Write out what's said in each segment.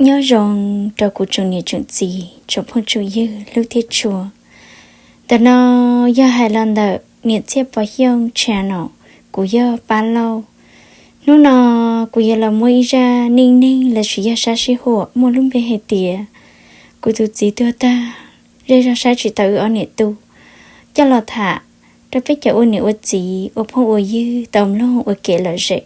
Nyob zoo rau kuv tsoom niam tsoom txiv tsoom phooj tsoom ywg hlub thiab tshua. Ntawm no yog hais los ntawm Niam Txhiaj Pov Xyooj channel, kuv yog Pab Lauj. Hnub no kuv yuav los muab ib zaj neej neeg lossis yog sab sij huam muaj lub npe hais tias kuv tus txiv tuag tag, zej zog saib tsis taus wb ob niam tub, coj los tham rau peb cov ua niam ua txiv ua phooj ua ywg tau mloog ua kev lom zem.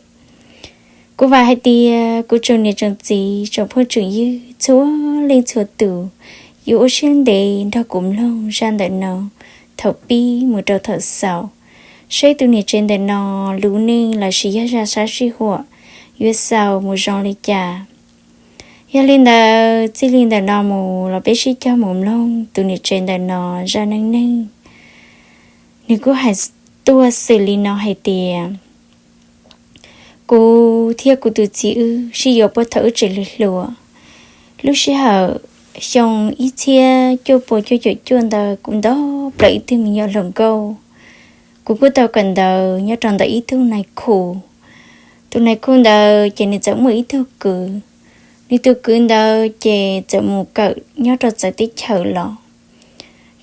Kuv vam hais tias kuv tsoom niam tsoom txiv tsoom phooj tsoom ywg txhua leej txhua tus yuav ua siab ntev nrog kuv mloog zaj ntawm no thaum pib mus rau thaum xaus, saib tus niam tsev ntawm no lub neej lossis yog zaj sab sij huam yuav xaus mus zoo li cas. Yog li ntawd txij li ntawm no mus los peb sib cog mus mloog tus niam tsev ntawm no zaj neej neeg. Nws kuj hais tuaj xws li no hais tias, kuv thiab kuv tus txiv wb sib yuav puag thaum wb tseem hluas hluas. Lub sij hawm xyoo ib txhiab cuaj pua cuaj caum cuaj ntawd kuv nto plaws ib tug me nyuam hluas nkauj. Kuv kuj tau kawm ntawv nyob rau ntawm ib tug nais khu. Tus nais khu ntawd ces nws txawm muaj ib tug kwv. Nws tus kwv ntawd ces txawm mus kawm nyob rau txawv teb chaws los.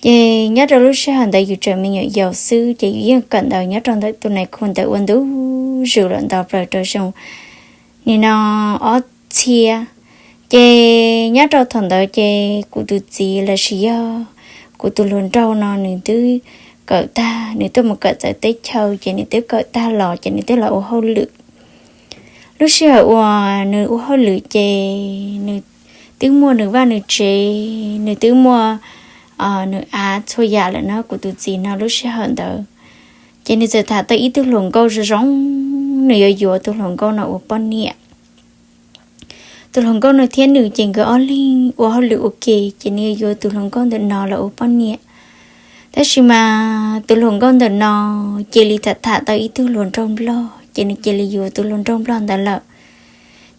Ces nyob rau lub sij hawm ntawd yus tseem me nyuam yaus xwb ces yus yeej kawm ntawv nyob rau ntawm tus nais khu ntawd ua ntu zus los nto plaws rau xyoo nim no ob txhiab. Ces nyob rau thaum ntawd ces kuv tus txiv lossis yog kuv tus hluas nraug no nws twb kawm tag, nws twb mus kawm txawv teb chaws ces nws twb kawm tag los ces nws twb los ua hauj lwm. Lub sij hawm uas nws ua hauj lwm ces nws twb muaj nws vaj nws tsev, nws twb muaj nws av txhua yam lawm na. Kuv tus txiv no lub sij hawm ntawd ces nws txawm tham tau ib tug hluas nkauj zoo zoo, nws yuav yuav tus hluas nkauj no ua poj niam. Tus hluas nkauj no thiab nws ces nkawd ob leeg ua hauj lwm ua ke ces nws yuav yuav tus hluas nkauj ntawm no los ua poj niam. Tab sis mas tus hluas nkauj ntawm no cia li tham tham tau ib tug hluas nraug nplog ces nws cia li yuav tus hluas nraug nplog ntawd lawm.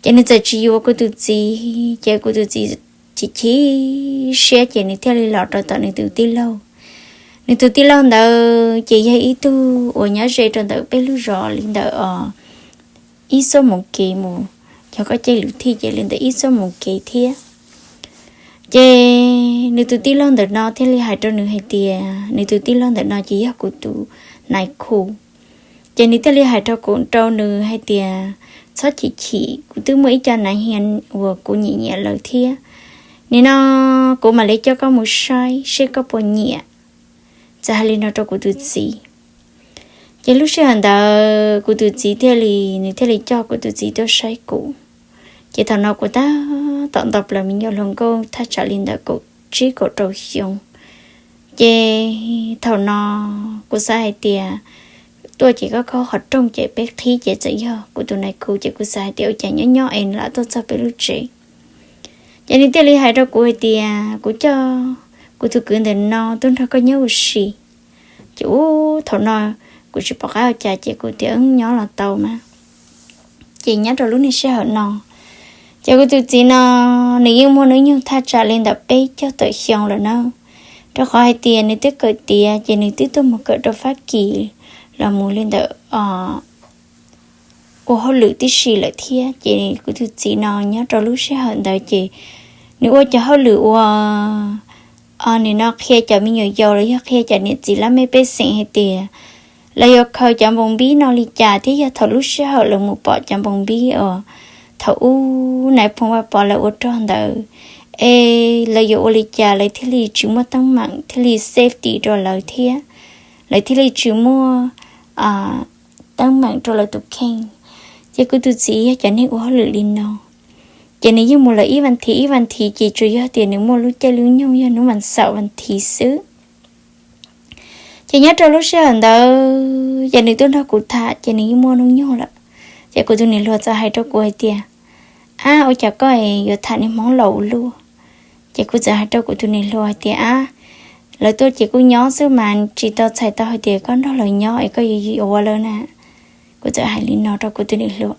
Ces nws txawm tsis yuav kuv tus txiv ces kuv tus txiv chim chim siab ces nws thiaj li los rau tom nws tus tij laug. Nws tus tij laug ntawd ces yog ib tug uas nyob ze rau ntawm peb lub zos li ntawm os ib xuab moos kev mus, yog koj caij lus thij ces li ntawm ib xuab moos kev thiab. Ces nws tus tij laug ntawm no thiaj li hais rau nws hais tias, nws tus tij laug ntawm no ces yog kuv tus nais khu. Ces nws thiaj li hais rau kuv, rau nws hais tias, txhob chim chim, kuv twb muaj ib co nav hia uas kuv nyiam nyiam lawm thiab. Nim no kuv mam li coj koj mus saib seb koj puas nyiam. Txawm hais li no rau kuv tus txiv. Ces lub sij hawm ntawd kuv tus txiv thiaj li, nws thiaj li coj kuv tus txiv tuaj saib kuv. Ces thaum no kuv tab tom nto plaws me nyuam hluas nkauj thaj tsam li ntawm kaum tsib kaum rau xyoo. Ces thaum no kuv xav hais tias tuaj ces koj khob qhov rooj ces peb qhib ces txawm yog kuv tus nais khu ces kuv xav hais tias ua cas nyob nyob es nws lam tuaj txog peb lub tsev. Ces nws thiaj li hais rau kuv hais tias kuv coj kuv tus kwv ntawm no tuaj nrog koj nyob ua si. Ces ub thaum no kuv tsis pom qab ua cas ces kuv tias nyob los tau mas. Ces nyob rau lub niag sij hawm no, ces kuv tus txiv no nws yeej muaj hnub nyoog thaj tsam li ntawm peb caug tawm xyoo lawm na. Rau qhov hais tias nws twb kawm tiav ces nws twb tuaj mus kawm rau Fab Kis los mus li ntawm ua hauj lwm tib si lawm thiab. Ces kuv tus txiv no nyob rau lub sij hawm ntawd ces nws ua cov hauj lwm ua, nws no qhia cov me nyuam yaus los yog qhia cov niam txiv laj mej pej xeem hais tias lawv yuav khaws cov npoos npib no li cas thiab yog thaum lub sij hawm lawv mus pom cov npoos npib uas thaum ub nais phoo Vaj Pov lawv ua rog ntawd es lawv yuav ua li cas lawv thiaj li tsis muaj teeb meem thiaj li safety rau lawv thiab lawv thiaj li tsis muaj teeb meem rau lawv tus kheej. Ces kuv tus txiv yog cov neeg ua hauj lwm li no, ces nws yeej mus lawm ib vas thiv ib vas thiv ces tsuas yog tias nws muaj lub caij lub nyoog yog hnub vas xaum vas thiv xwb. Ces nyob rau lub sij hawm ntawd ces nws tuaj nrog kuv tham ces nws yeej muaj hnub nyoog lawm. Ces kuv tus niam hluas txawm hais rau kuv hais tias, ab ua cas koj es yuav tham niag Hmoob laus ua luaj? Ces kuv txawm hais rau kuv tus niam hluas hais tias, ab, lawv tuaj ces kuj nyob xwb mas tsis tau txhais tau hais tias koj nrog lawv nyob es koj yuav yuav ua lawv na. Kuv txawm hais li no rau kuv tus niam hluas.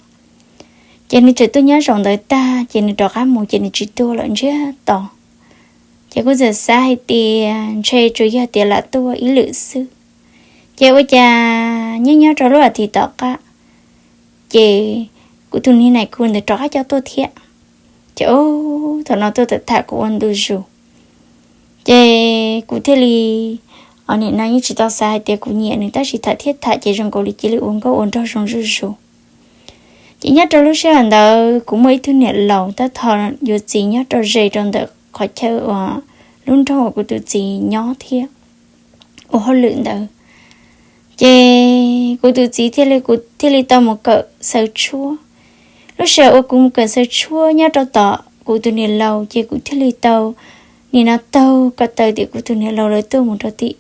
Ces nws txawm tuaj nyob zaum ntawd tag ces nws rov qab mus ces nws tsis tuaj lawm ntsiag to. Ces kuv txawm xav hais tias ntshe tsuas yog tias lam tuaj ib lwm xwb. Ces ua cas nyob nyob rau lub vas thiv tom qab ces kuv tus niag nais khu ntawd rov qab coj tuaj thiab. Ces o thaum no tuaj tham tham kuv ua ntu zus. Ces kuv thiaj li, nim no yeej tsis tau xav hais tias kuv nyiam nws, tab sis tham thiab tham ces zoo nkaus li cia li ua nkauj ua nraug zoo zuj zus. Ces nyob rau lub sij hawm ntawd kuv muaj ib tug niam laus tab tom yuav txiv nyob rau ze rau ntawm qhov chaw uas lub nroog uas kuv tus txiv nyob thiab ua hauj lwm ntawd. Ces kuv tus txiv thiaj li, kuv thiaj li tau mus kawm xaws tshuab. Lub sij hawm uas kuv mus kawm xaws tshuab nyob rau tom kuv tus niam laus ces kuv thiaj li tau nim no taug ko taw tim kuv tus niam laus lawv tuaj mus rau tim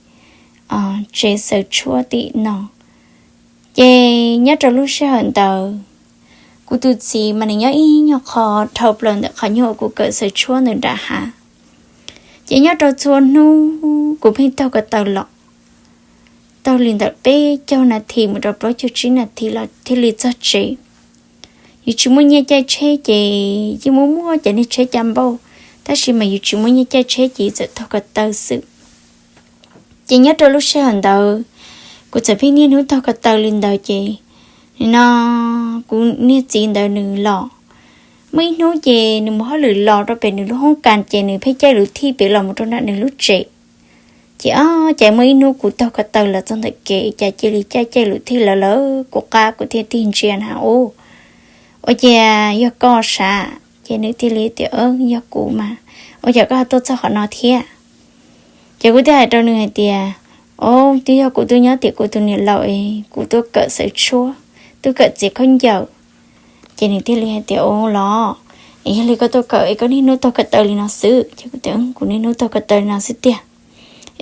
tsev xaws tshuab tim no. Ces nyob rau lub sij hawm ntawd, kuv tus txiv mas nws nyob ib nyuag qho dhau plaws ntawm qhov nyuag uas kuv kawm xaws tshuab ntawd nram hav. Ces nyob rau txhua hnub kuv pheej taug ko taw los, taug li ntawm peb caug nas this mus rau plaub caug tsib nas this los thiaj li txog tsev. Yus tsis muaj nyiaj caij tsheb ces yeej muaj muaj cov niag tsheb caj npauj, tab sis mas yus tsis muaj nyiaj caij tsheb ces txawm taug ko taw xwb. Ces nyob rau lub sij hawm ntawd, kuv txawm pheej niaj hnub taug ko taw li ntawd ces nim no kuv niag txiv ntawd nws los, muaj ib hnub ces nws mus hauj lwm los rau pem nws lub hoob kas ces nws pheej caij lus thij pem los mus rau nram nws lub tsev. Ces ob, ces muaj ib hnub kuv taug ko taw los txog ntawm kev cas cia li caij caij lus thij lawv lawv kuv qab, kuv thiaj tig ntsia na ub, ua cas yog koj sav? Ces nws thiaj li tias, Yog kuv mas, ua cas koj tuaj txog qhov no thiab? Ces kuv thiaj hais rau nws hais tias, Ob, twb yog kuv tuaj nyob tim kuv tus niam laus es kuv tuaj kawm xaws tshuab, tuaj kawm txiav khaub ncaws. Ces nws thiaj li hais tias, Ua los, es yog li koj tuaj kawm es koj niaj hnub taug ko taw li no xwb? Ces kuv tias, Kuv niaj hnub taug ko taw li no xwb tiag.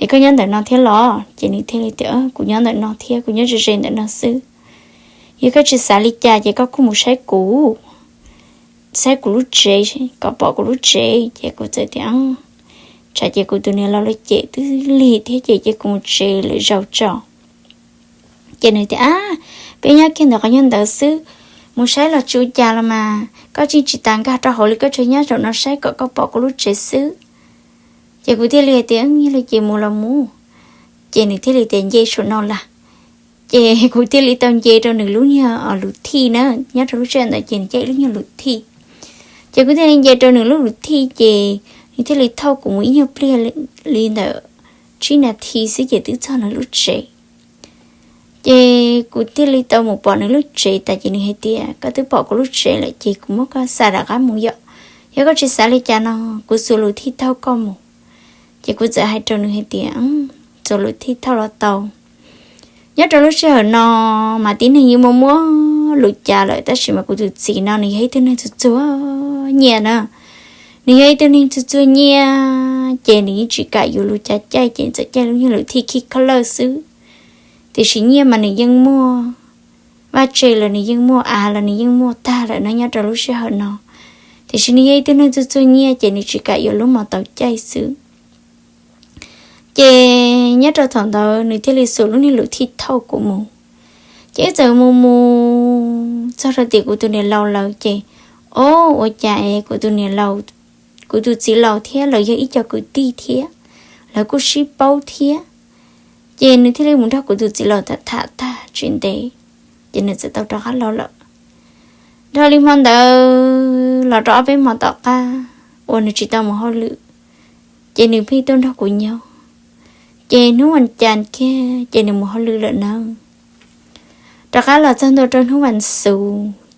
Es koj nyob ntawm no thiab los? Ces nws thiaj li tias, Kuv nyob ntawm no thiab, kuv nyob ze ze ntawm no xwb. Yog koj tsis xav li cas ces koj kuj mus saib kuv, saib kuv lub tsev, kom pom kuv lub tsev. Ces kuv txawm tias, Tsam ces kuv tus niam laus lawv cem twb lig thiab ces cia kuv mus tsev lwm zaus tso. Ces nws tias, Ab, peb nyob kiag ntawm qhov nyuag ntawd xwb, mus saib los tsis ua cas los mas, koj tseem tsis tas nkag rau hauv li, koj tsuas nyob zaum no saib kom koj pom kuv lub tsev xwb. Ces kuv thiaj li hais tias, Yog li ces mus los mus. Ces nws thiaj li tias, Nce saum no las. Ces kuv thiaj li tau nce rau nws lub nyuag lus thij na, nyob rau lub sij hawm ntawd ces nws caij ib lub nyuag lus thij. Ces kuv thiaj li nce rau nws lub lus thij ces nws thiaj li thauj kuv mus ib nyuag pliag li ntawm tsib nas this xwb ces twb txog nws lub tsev. Ces kuv thiaj li tau mus pom nws lub tsev tas ces nws hais tias, Koj twb pom kuv lub tsev lawm ces kuv muab koj xa rov qab mus yom. Yog koj tsis xav li cas no, kuv xuas lus thij thauj koj mus. Ces kuv txawm hais rau nws hais tias, Xuas lus thij thauj los tau. Nyob rau lub sij hawm no mas tib neeg yeej muaj muaj lus cas lawm, tab sis mas kuv tus txiv no nws yog ib tug neeg txuag txuag nyiaj na. Nws yog ib tug neeg txuag txuag nyiaj ces nws yeej tsis kam yuav lus cav caij, ces txawm caij lub nyuag lus thij khib kho lawj xwb. Tiam sis nyiaj mas nws yeej muaj, vaj tse los nws yeej muaj, av los nws yeej muaj tag lawm no nyob rau lub sij hawm no. Tiam sis nws yog ib tug neeg txuag txuag nyiaj ces nws tsis kam yuav lub mos taus caij xwb. Ces nyob rau thaum ntawd nws thiaj li xuas lub niag lus thij thauj kuv mus. Ces wb txawm mus mus txog rau tim kuv tus niam laus lawv ces, o, ua cas es kuv tus niam laus, kuv tus txiv laus thiab lawv yog ib co kwv tij thiab, lawv kuj sib paub thiab. Ces nws thiaj li mus nrog kuv tus txiv laus tham tham tag tsis ntev, ces nws txawm tau rov qab los lawm. Dhau li hmo ntawd los rau ob peb hmo tom qab uas nws tsis tau mus hauj lwm, ces nws pheej tuaj nrog kuv nyob. Ces hnub vas cas kiag ces nws mus hauj lwm lawm nawb. Rov qab los txog ntua rau hnub vas xuv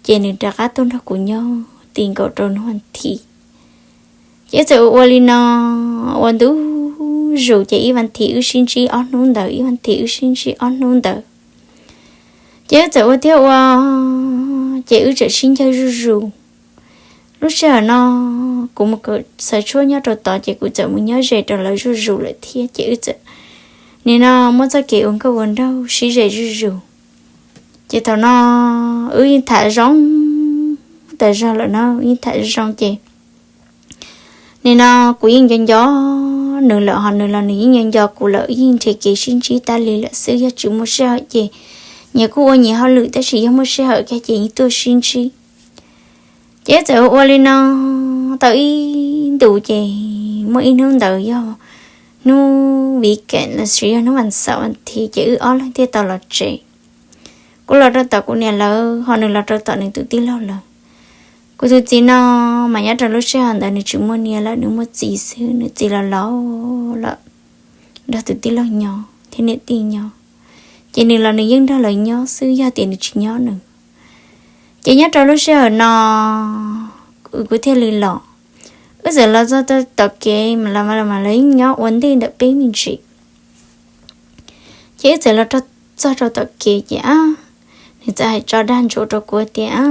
ces nws rov qab tuaj nrog kuv nyob ti nkaus rau hnub vas thiv. Ces wb txawm ua ua li no, ua ntu zus ces ib vas thiv wb sib ntsib ob hnub ntawd, ib vas thiv wb sib ntsib ob hnub ntawd. Ces wb txawm ua thiab ua, ces wb txawm sib ncawg zuj zus. Lub sij hawm no kuv mus kawm xaws tshuab nyob rau tod ces kuv txawm mus nyob ze rau lawv zuj zus lawm thiab ces wb txawm, nim no muab txoj kev ua nkauj ua nraug sib ze zuj zus. Ces thaum no wb yeej tham zoo tas zog lawm na, yeej tham zoo ces nim no kuv yeej nco nco nws lawm, ho nws los nws yeej nco nco kuv lawm, yeej nrhiav kev sib ntsib tas li lawm xwb. Yog tsis muaj sij hawm ces nyias kuj ua nyias hauj lwm, tab sis yog muaj sij hawm kiag ces yeej tuaj sib ntsib. Ces wb txawm ua li no tau ib ntus ces muaj ib hnub ntawd yog hnub weekend los sis yog hnub vas xaum vas thiv ces wb ob leeg thiaj tau los tsev. Kuv los rau tom kuv niam lawv, ho nws los rau tom nws tus tij laug lawv. Kuv tus txiv no mas nyob rau lub sij hawm ntawd nws tsis muaj niam lawm, nws muaj txiv xwb, nws txiv los laus lawm, nrog tus tij laug nyob thiab niam tij nyob. Ces nws los nws yeej nrog lawv nyob xwb, yog tias nws tsis nyob nws. Ces nyob rau lub sij hawm no kuv thiaj li los, wb txawm los txog tom kev mas los mas lawv nyob ua ntej ntawm peb me ntsis. Ces wb txawm los txog rau tom kev ces a, nws txawm hais tso dag ntsuav rau kuv tias a,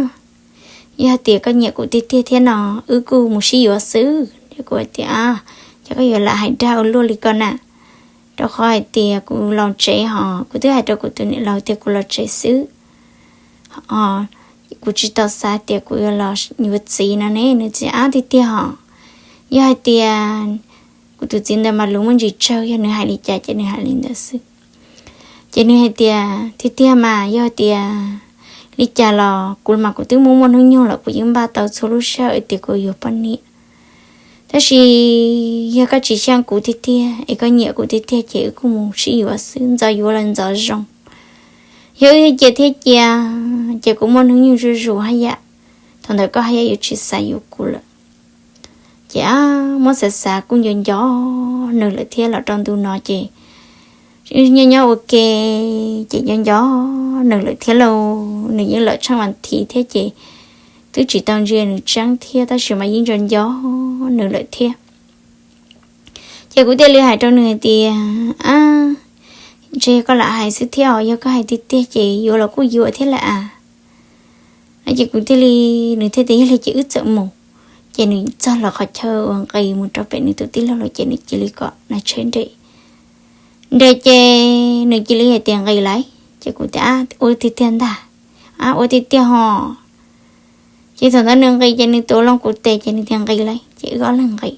yog tias koj nyiam kuv tiag tiag thiab no, wb kuj mus sib yuav xwb. Kuv tias a, ces koj yuav lam hais dag ua luaj li ko na, rau qhov hais tias kuv los tsev hos kuv twb hais rau kuv tus niam laus tias kuv los tsev xwb, kuv tsis tau xav tias kuv yuav los yuav txiv no ne. Nws txiv a, tiag tiag hos, yog hais tias kuv tus txiv ntawd mas lus muaj ntsis tsawg, yog nws hais li cas ces nws hais li ntawd xwb. Ces nws hais tias tiag tiag mas yog tias li cas los kuv mas kuv twb muaj muaj hnub nyoog lawm, kuv yeej npaj tau txhua lub sij hawm tias kuv yuav poj niam. Tab sis yog koj tsis xyeej kuv tiag tiag es koj nyiam kuv tiag tiag ces wb kuj mus sib yuav xwb, ntxov yuav los ntxov zoo. Yog wb cia thiab cia, ces kuv muaj hnub nyoog zuj zus haj yam, thaum ntawd koj haj yam yuav tsis xav yuav kuv lawm. Ces a, muab xav xav kuj nco nco nws lawm thiab, los rau ntu no ces nyob nyob ua ke ces nco nco nws lawm thiab lauj. Nws yeej lawm tsheej vas thiv thiab ces twb tsis tau ntsia nws tseeb thiab, tab sis mas yeej nco nco nws lawm thiab. Ces kuv thiaj li hais rau nws hais tias a, ntshe koj lam hais xwb thiab os, yog koj hais tiag tiag ces yuav los kuj yuav thiab lawm a. No ces kuv thiaj li, nws thiaj tias yog li ces wb txawm mus. Ces nws txog los qhov chaw uas nqis mus rau pem nws tus tij laug lawm ces nws cia li kom nws tsheb nres. Nres ces nws cia li hais tias nqis lawm, ces kuv tias ua tiag tiag ntag, a ua tiag tiag hos. Ces thaum ntawd nws nqis ces nws tuav loo kuv tes ces nws tias nqis lawm ces wb ob leeg nqis.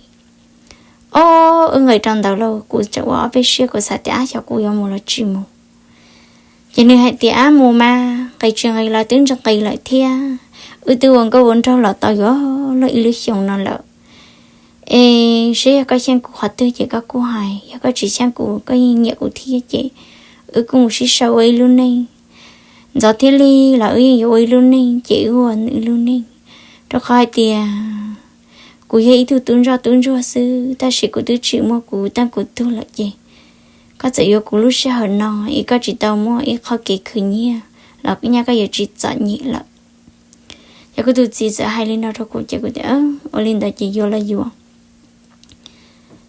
Ob, wb nqis rau ntawd lauj, kuv tseem ua ob peb siab, kuv xav tias ab xyov kuv yuav mus los tsis mus. Ces nws hais tias ab mus mas, nqis tsis nqis los twb nqis lawm thiab, wb twb ua nkauj ua nraug los tau yuav luag ib lub xyoos no lawm. Es saib yog koj xyeej kuv qhov twg ces koj kuj hais, yog koj tsis xyeej kuv koj yeej nyiam kuv thiab ces wb kuj mus sib sau ua ib lub neej. Ntxov thiab lig los wb yeej yuav ua ib lub neej ces wb ua ib lub neej. Rau qhov hais tias kuv yog ib tug tub ntsoj tub ntsuag xwb, tab sis kuv twb tsis muaj kuv teej kuv tug lawm ces koj txawm yuav kuv lub sij hawm no es koj tsis tau muaj ib qho kev khwv nyiaj los nyaj koj yuav tsis txom nyem lawm. Ces kuv tus txiv txawm hais li no rau kuv ces kuv tias ua li ntawd ces yuav los yuav.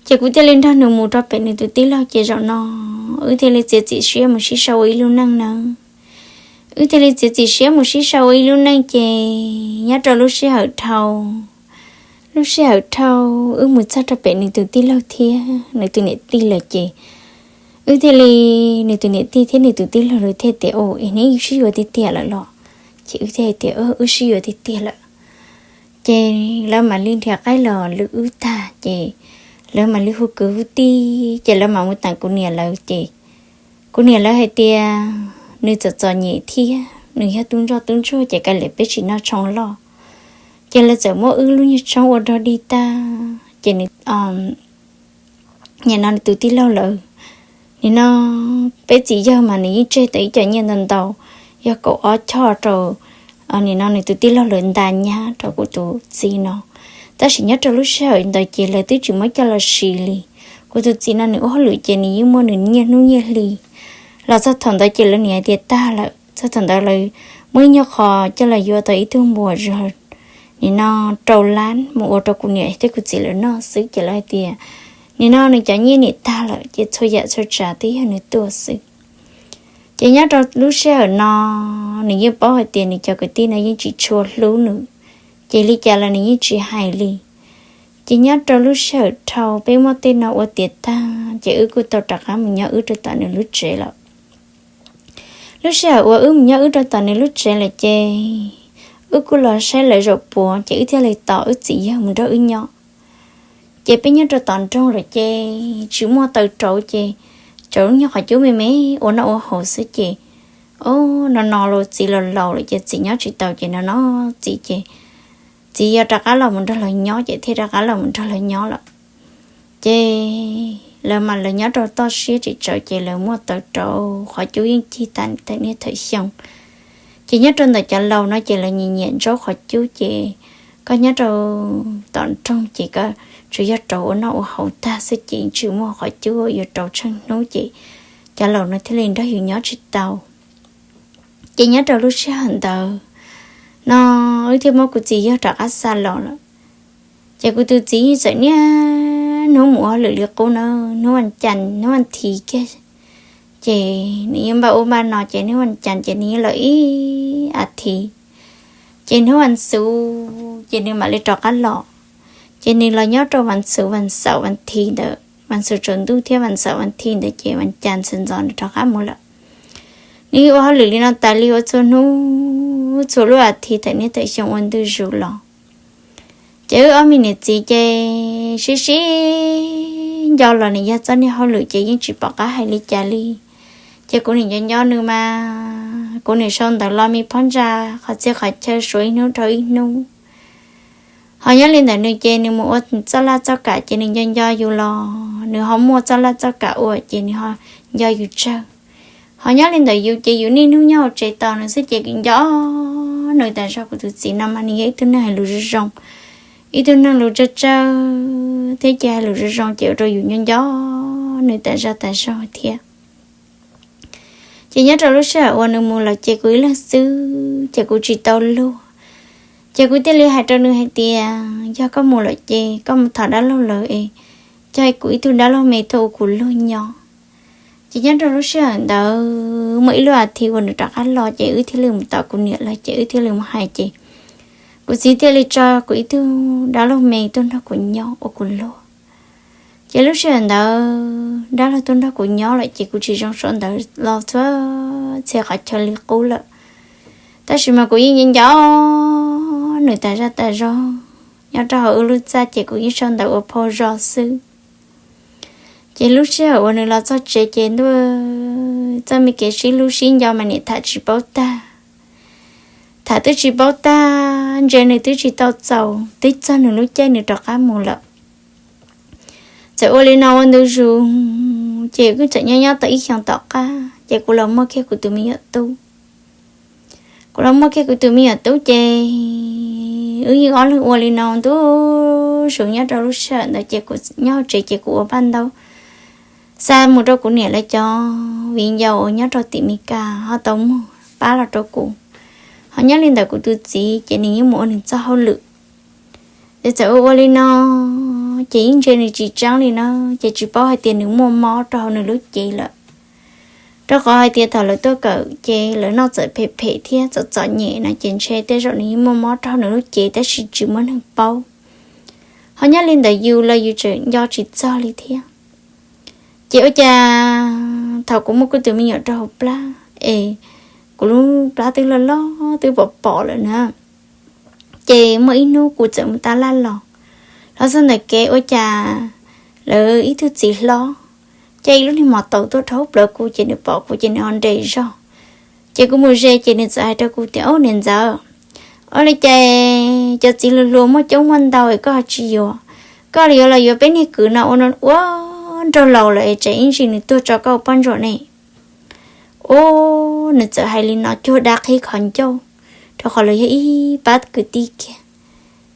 Ces kuv thiaj li nrog nws mus rau pem nws tus tij laug ces zaum no wb thiaj li txiav txim siab mus sib sau ua ib lub neej nawb. Wb thiaj li txiav txim siab mus sib sau ua ib lub neej ces nyob rau lub sij hawm dhau, lub sij hawm dhau wb mus txog rau pem nws tus tij laug thiab nws tus niam tij lawm ces wb thiaj li, nws tus niam tij thiab nws tus tij laug lawv thiaj tias u es neb sib yuav tiag tiag lawm los? Ces wb thiaj tias wb sib yuav tiag tiag lawm. Ces lawv mam li nrhiav qaib los lwm wb tag ces lawv mam li hu kwv hu tij ces lawv mam mus teem kuv niam lawv ces kuv niam lawv hais tias nws txom txom nyem thiab nws yog tub ntsoj tub ntsuag ces kav liam peb tsis noj tshoob loj. Ces lawv txawm muab wb lub nyuag tshoob ua dog dig tag ces nws, nim no nws tus tij laug lawv, nim no peb txiv yawg mas nws yeej tseg tau ib co nyiaj ntau ntau, yog kaum ob choj rau, nim no nws tus tij laug lawv nta nyab rau kuv tus txiv no. Tab sis nyob rau lub sij hawm ntawd ces lawv twb tsis muab coj los siv li. Kuv tus txiv no nws ua hauj lwm ces nws yeej muaj nws nyiaj hnub nyiaj hli. Los txog thaum ntawd ces lawv nim hais tias tag lawm, txog thaum ntawd lawv muaj ib nyuag qho coj los yuav tau ib tug npua zog, nim no rau lab mus ua rau kuv niam thiab kuv txiv lawv noj xwb ces lawv hais tias nim no nws cov nyiaj nim tag lawm ces txhua yam txhua tsav twb yog nws tuaj xwb. Ces nyob rau lub sij hawm no nws yeej paub hais tias nws cov kwv tij no yeej tsis tshua hlub nws, ces li cas los nws yeej tsis hais li. Ces nyob rau lub sij hawm dhau peb muab tej no ua tiav tag ces wb kuj tau rov qab mus nyob wb rau tom nws lub tsev lawm. Lub sij hawm uas wb mus nyob wb rau tom nws lub tsev lawm ces wb kuj los saib lawv zaum puav ces wb thiaj li tos wb txiv yawg mus nrog wb nyob. Ces peb nyob rau tom nroog lawm ces tsis muaj taws rauv ces tsuas lub nyuag qhov cub me me ua noj ua haus xwb ces o, no no los txiv los laus lawm ces txiv nyob tsis tau ces no no txiv ces txiv yuav rov qab los mus nrog lawv nyob ces thiaj rov qab los mus nrog lawv nyob lawm. Ces lawv mas lawv nyob rau toj siab tsis tsawv ces lawv muaj taws rauv qhov cub yeej cig tas niaj thawm xyoo. Ces nyob rau ntawm cov laus no ces lawv nyiam nyiam ntsaub qhov cub ces koj nyob rau tom nroog ces koj tsuas yog rauv ua noj ua haus tag xwb ces tsis muaj qhov cub yuav rauv tsheej hnub ces cov laus no thiaj li nrog yus nyob tsis tau. Ces nyob rau lub sij hawm ntawd no wb thiaj muab kuv txiv yog rov qab xa los lawm. Ces kuv tus txiv yeej txawm niaj hnub mus ua hauj lwm li qub na, hnub vas cas hnub vas thiv kiag ces nws yeej npaj ua npaj no ces hnub vas cas ces nws yeej los ib as thiv. Ces hnub vas xuv ces nws mam li rov qab los. Ces nws los nyob rau vas xuv vas xaum vas thiv ntawd, vas xuv tsaus ntuj thiab vas xaum vas thiv ntawd ces vas cas ntxhw ntxov nws rov qab mus lawm. Nws ua hauj lwm li no tas li ua txhua hnub txhua lub as thiv thaum niaj thaum xyoo ua ntu zus los. Ces wb ob me niam txiv ces sib sib nco los nws yog txoj niag hauj lwm ces yeej tsis pom qab hais li cas li. Ces kuv nim nco nco nws mas kuv nim sau ntawv los me phab ntsa qhov txhia qhov chaw suav ib hnub dhau ib hnub. Ho nyob li ntawm nws ces nws mus ua txoj laj txoj kam ces nws nco nco yus los nws ho muaj txoj laj txoj kam ua ces nws ho nco yus tsawg. Ho nyob li ntawm yus ces yus niaj hnub nyob hauv tsev tos nws xwb ces nco nws tas zog. Kuv tus txiv no mas nws yog ib tug neeg hais lus zoo zoo, ib tug neeg lus tsawg tsawg thiab ces hais lus zoo zoo ces ua rau yus nco nco nws tas zog tas zog thiab. Ces nyob rau lub sij hawm uas nws mus lawm ces kuv ib leeg xwb ces kuv tsis tau luag. Ces kuv thiaj li hais rau nws hais tias yog koj mus lawm ces koj mus thov dab laug lawv es coj kuv ib tug dab laug me tuaj ua kuv luag nyob. Ces nyob rau lub sij hawm ntawd muaj ib lub as thiv uas nws rov qab los ces wb thiaj li mus tom kuv niam lawv ces wb thiaj li mus hais ces kuv txiv thiaj li tso kuv ib tug dab laug me tuaj nrog kuv nyob ua kuv luag. Ces lub sij hawm ntawd dab laug tuaj nrog kuv nyob lawm ces kuv tsis zoo sau ntawv los txhua txhia qhov chaw li qub lawm. Tab sis mas kuv yeej nco nco nws tas zaj tas zog. Nyob rau hauv wb lub txaj ces kuv yeej sau ntawv ua phau zog xwb. Ces lub sij hawm uas nws los txog tsev ces ntuj, txoj me kev sib hlub sib nco mas niam tham tsis paub tag. Tham twb tsis paub tag, ntsia nws twb tsis tau txaus twb txog nws lub caij nws rov qab mus lawm. Txawm ua li no ua ntu zus ces kuj txawm nyob nyob tau ib xyoos tom qab ces kuv los muaj kiag kuv tus me nyuam tub. Kuv los muaj kiag kuv tus me nyuam tub ces wb yeej ob leeg ua li no ntu zus nyob rau lub sij hawm ntawd ces kuv nyob hauv tsev ces kuv ua paj ntaub xa mus rau kuv niam lawv cov viv ncaus uas nyob rau tim Mes Kas ho tau muag pab los rau kuv. Ho nyob li ntawm kuv tus txiv ces nws yeej mus ua nws txoj hauj lwm. Ces txawm ua ua li no ces yeej ntsia nws tsis tseeb li na, ces tsis paub hais tias nws muaj mob rau hauv nws lub cev lawm. Rau qhov hais tias thaum lawv tuaj kawm ces lawv noj txawm phem phem thiab txom txom nyem no ces ntshe tej zaum nws yeej muaj mob rau hauv nws lub cev tab sis tsis muaj neeg paub. Ho nyob li ntawm yus los yus tseem nco tsis txog li thiab. Ces ua cas thaum kuv muaj kuv tus me nyuam rau hauv plab es kuv lub plab twb loj loj twb pom pom lawm na. Ces muaj ib hnub kuv txawm mus tab laj los, los txog ntawm kev ua cas lawv ib tug txiv hlob caij ib lub niag mos taus tuaj dhau plaws kuv ces nws pom kuv ces nws ho nres zog. Ces kuv mus ze ces nws txawm hais rau kuv tias, Au niam ntxawm, ua li cas cov txiv hluas hluas muaj coob muaj ntau es koj ho tsis yuav? Koj yuav los yuav peb niag kwv no ua ua nraug laus lawm es tsam ib ntsis nws tuag tso koj ua poj ntsuam ne. Ub, nws txawm hais li no cuag dab qhib qhov ncauj, rau qhov lawv yog ib pab kwv tij kiag.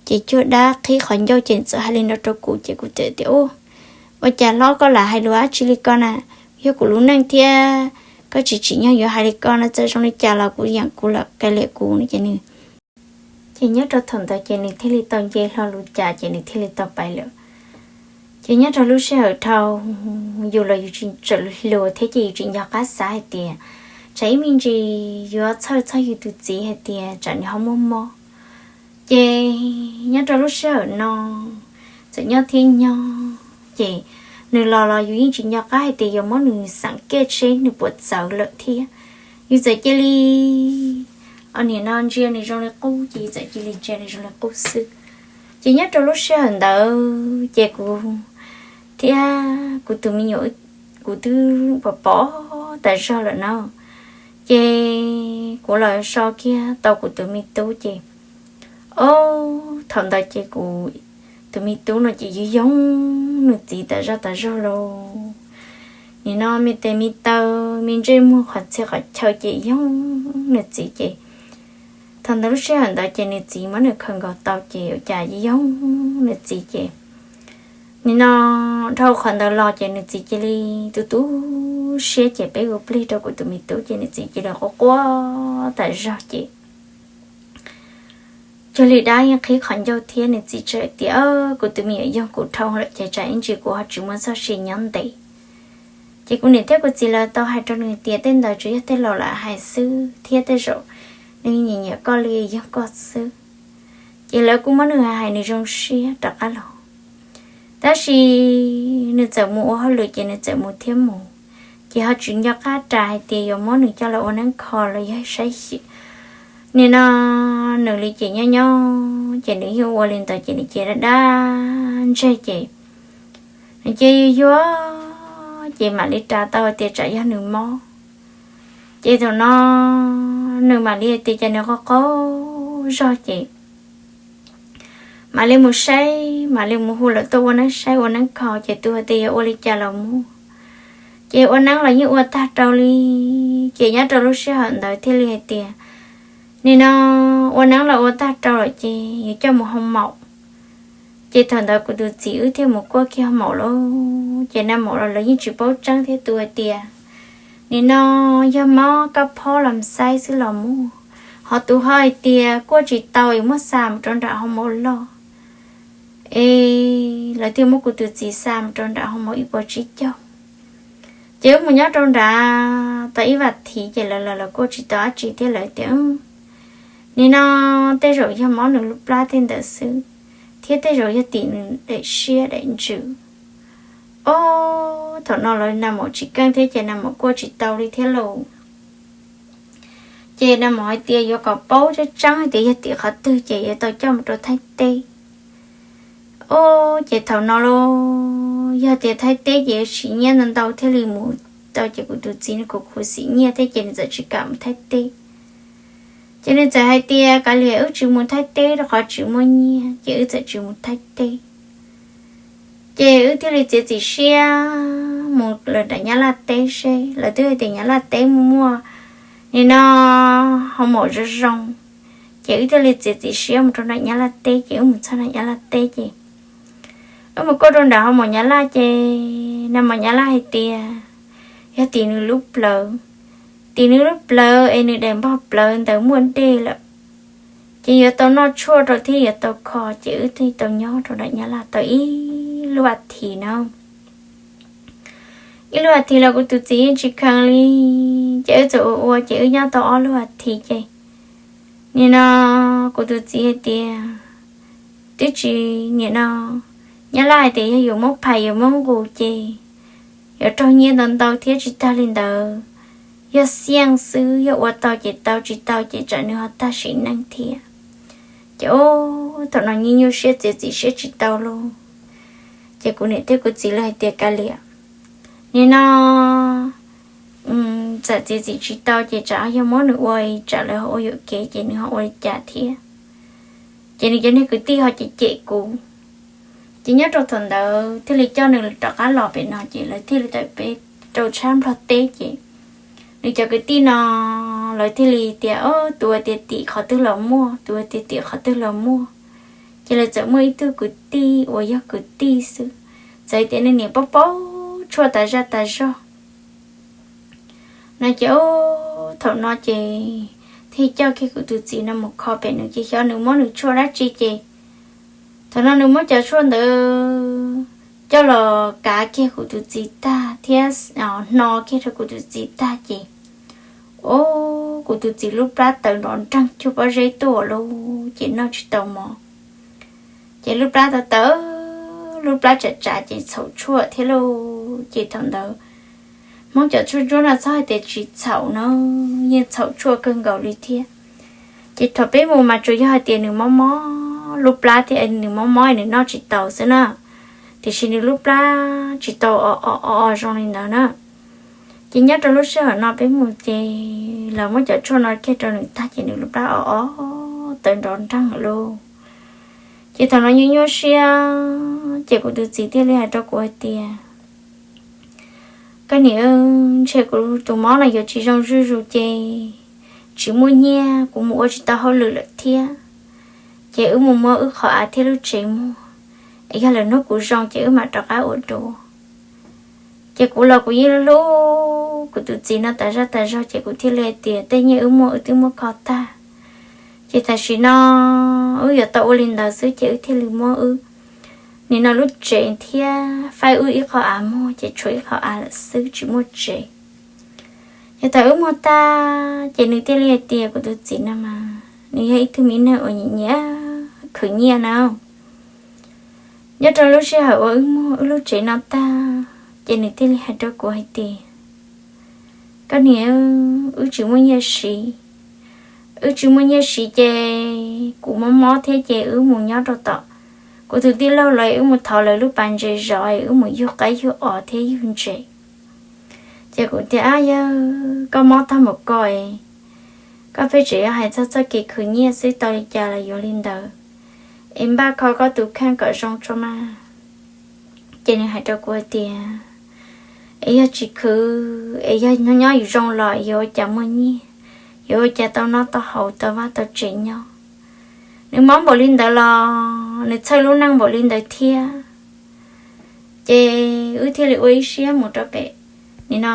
Ces cuag dab qhib qhov ncauj ces nws txawm hais li no rau kuv ces kuv txawm tias, Ub, ua cas hlob koj lam hais lus dab tsi li ko na? Yog kuv lub neej thiab koj tsis tsim nyog yuav hais li ko no, txawm zoo li cas los kuv yeem kuv lawm, kav liam kuv no ces nws ces nyob rau thaum ntawd ces nws thiaj li tau nce hlo lus cas ces nws thiaj li tau pais lawm. Ces nyob rau lub sij hawm dhau, yus los yus tseem hluas thiab ces yus tsis nco qab xav hais tias tsam ib me ntsis yuav txhawj txog yus tus txiv hais tias tsam nws ho muaj mob. Ces nyob rau lub sij hawm no txawm nyob thiab nyob ces nws los los yus yeej tsis nco qab hais tias yuav muab nws xeem kiag seb nws puas txawv lawm thiab. Yus txawm cia li, o, nim no ntsia nws zoo li qub ces yus txawm cia li ntsia nws zoo li qub xwb. Ces nyob rau lub sij hawm ntawd ces kuv thiab kuv tus me nyuam, kuv twb pom pom tas zog lawm na. Ces kuv los so kiag tau kuv tus me tub ces, o, thaum ntawd ces kuv tus me tub no ces yog yoog nws txiv tas zog tas zog lauj. Nim no me tes me taw me ntsej muag qhov txhia qhov chaw ces yoog nws txiv ces Thaum ntawd lub sij hawm ntawd ces nws txiv muab nws khaws nkaus tau ces ua cas yog nws txiv ces nim no dhau qhov ntawd los ces nws txiv cia li tu tu siab ces peb ua plig rau kuv tus me tub ces nws txiv cia li quaj quaj tas zog ces cuag li dab yeej qhib qhov ncauj thiab nws txiv txawm tias, Kuv tus me nyuam yog kuv dhau lawm ces tsam ib ntsis kuv ho tsis muaj txoj sia nyob ntev. Ces kuv niam thiab kuv txiv lawv tau hais rau nws tias tej ntawd tsuas yog tej laus lam hais xwb thiab tej zaum nws nyiam nyiam koj li yog koj xwb. Ces lawv kuj muab nws hais nws zoo siab rov qab los. Tab sis nws txawm mus ua hauj lwm ces nws txawm mus thiab mus, ces ho tsis nco qab ras hais tias yuav muab nws coj los ua neeb kho los yog saib xyuas. Nim no nws li ces nyob nyob ces nws yeej ua li ntawd ces nws cia li dab ntseg ces nws cia li yuag yuag ces mam li ras tau tias tsam yog nws mob. Ces thaum no nws mam li tias cas nws qaug qaug zog ces mam li mus saib, mam li mus hu lawv tuaj ua neeb saib ua neeb kho ces tus hais tias yuav ua li cas los muaj. Ces ua neeb los yeej ua tag rau li. Ces nyob rau lub sij hawm ntawd thiaj li hais tias nim no ua neeb los ua tag rau lawm ces yuav coj mus hoo maum. Ces thaum ntawd kuv tus txiv wb thiaj mus kuaj kiag hoo maum lauj. Ces nag maum los lawv yeej tsis paub tseeb thiab tus hais tias nim no yog mob kab phob los xaib xwb los muaj, ho tus ho hais tias kuaj tsis tau es muab xa mus rau nram hoo maum loj. Es lawv thiaj muab kuv tus txiv xa mus rau nram hoo maum ib puas tsib caug. Ces wb mus nyob rau nrad tau ib vas thiv ces lawv los lawv kuaj tsis tau dab tsi thiab lawv tias nim no tej zaum yog mob nws lub plab tej ntawd xwb, thiab tej zaum yog tim nws daim siab daim ntsws. Ob, thaum no lawv nag maum tsis keej thiab ces nag maum kuaj tsis tau li thiab lauj. Ces nag maum hais tias yuav kom paub tseeb tseeb hais tias yog tim qhov twg ces yuav tau coj mus rau Thaib teb. Ob, ces thaum no lauj, yog tias Thaib teb ces yuav siv nyiaj ntau ntau thiaj li mus tau ces kuv tus txiv nws kuj khuv xim nyiaj thiab ces nws txawm tsis kam mus Thaib teb. Ces nws txawm hais tias kav liam wb tsis mus Thaib teb rau qhov tsis muaj nyiaj ces wb txawm tsis mus Thaib teb. Ces wb thiaj li txiav txim siab mus lawm nram Nyab Laj teb seb, lawv twb hais tias Nyab Laj teb muaj muaj nim no hoo maum zoo zoo. Ces wb thiaj li txiav txim siab mus rau nram Nyab Laj teb ces wb mus txog nram Nyab Laj teb ces wb mus kuaj rau nram hoo maum Nyab Laj ces nag maum Nyab Laj hais tias yog tim nws lub plawv, tim nws lub plawv es nws daim npog plawv ntawd muaj dej lawm, ces yuav tau noj tshuaj rau thiab yuav tau kho ces wb thiaj tau nyob rau nram Nyab Laj tau ib lub as thiv na. Ib lub as thiv los kuv tus txiv yeej tsis kheev li, ces wb txawm ua ua ces wb nyob tau ob lub as thiv ces nim no kuv tus txiv hais tias twb tsis nim no Nyab Laj hais tias yog yuav muab phais yuav muab nqus ces yuav raug nyiaj ntau ntau thiab tsis tag li ntawd, yog xiaj xwb, yog ua tau ces tau, tsis tau ces tsam nws ho tag sim neej thiab. Ces ub, thaum no nyuaj nyuaj siab txiav txim siab tsis tau lauj. Ces kuv niam thiab kuv txiv lawv hais tias kav liam, nim no txawm txiav txim tsis tau ces tsam yog muab nws ua tsam lawv ho ua yuam kev ces nws ho ua li cas thiab. Ces nws cov niag kwv tij ho cem cem kuv. Ces nyob rau thaum ntawd thiaj li coj nws rov qab los pem no ces lawv thiaj li tawm peb rau tshab Nplog teb ces nws cov kwv tij no lawv thiaj li tias, o, tus tias tim qhov twg los muaj, tus tias tim qhov twg los muaj. Ces lawv txawm muaj ib tug kwv tij uas yog kwv tij xwb, txawm tias nws niam paub paub tshuaj tas zaj tas zog no ces, o, thaum no ces thiaj coj kiag kuv tus txiv no mus kho pem nws ces xyov nws muab nws tshuaj dab tsi ces thaum no nws muab cov tshuaj ntawd coj los kav kiag kuv tus txiv tag thiab hno kiag rau kuv tus txiv tag ces, o, kuv tus txiv lub plab tawv nrov nreeg cuag pob zeb tuaj lauj, ces noj tsis tau mov. Ces lub plab tawv tawv, lub plab tsav tsav ces txhaum tshuaj thiab lauj. Ces thaum ntawd Hmoob cov tshuaj ntsuab no txhob hais tias tsis txhaum no, yeej txhaum tshuaj kawg nkaus li thiab. Ces thaum peb mus mas tsuas yog hais tias nws mob mob lub plab thiab nws mob mob nws noj tsis tau xwb na, tiam sis nws lub plab tsis tau o o o o zoo li ntawd na. Ces nyob rau lub sij hawm no peb mus ces lawv muab cov tshuaj no kiag rau nws tag ces nws lub plab o o tawv nrov nreeg lawm lauj. Ces thaum no nyuaj nyuaj siab ces kuv tus txiv thiaj li hais rau kuv hais tias, koj niam, ntshe kuv tus mob no yuav tsis zoo zuj zus ces tsis muaj nyiaj, kuv mus ua tsis tau hauj lwm lawm thiab, ces wb mus muab wb qhov av thiab lub tsev muag, es yog lwm hnub kuv zoo ces wb mam rov qab ua dua. Ces kuv los kuv yeej hlub kuv tus txiv no tas zaj tas zog, ces kuv thiaj li hais tias tej nyiaj wb muaj wb twb muab kho tag, ces tam sim no wb yuav tau ua li ntawd xwb, ces wb thiaj li muab wb nim no lub tsev thiab faib wb ib qho av muag, ces tshuav ib qho av lawm xwb tsis muaj tsev. Ces thaum wb muag tag ces nws thiaj li hais tias kuv tus txiv no mas nws yog ib tug me neeg uas nyiam nyiam khwv nyiaj na. Nyob rau lub sij hawm uas wb muag wb lub tsev no tag, ces nws thiaj li hais rau kuv hais tias, koj niam, wb tsis muaj nyiaj siv, wb tsis muaj nyiaj siv ces kuv mob mob thiab ces wb mus nyob rau tom kuv tus tij laug lawv, wb mus thov lawv lub pas ntses zov, wb mus yug qaib yug os thiab yug ntses. Ces kuv tias, ab yawg, koj mob tag npaum ko, koj pheej tseem yuav hais txog txoj kev khwv nyiaj xwb, tau li cas los yuav li ntawd, es npaj kho koj tus kheej kom zoo tso mas. Ces nws hais rau kuv hais tias, es yog tsis khwv es yog nyob nyob yus zoo los yuav ua cas muaj nyiaj, yuav ua cas tau noj tau haus tau vaj tau tsev nyob. Nws mob npaum li ntawd los nws txhawj lub neej npaum li ntawd thiab. Ces wb thiaj li ua ib siab mus rau pem, nim no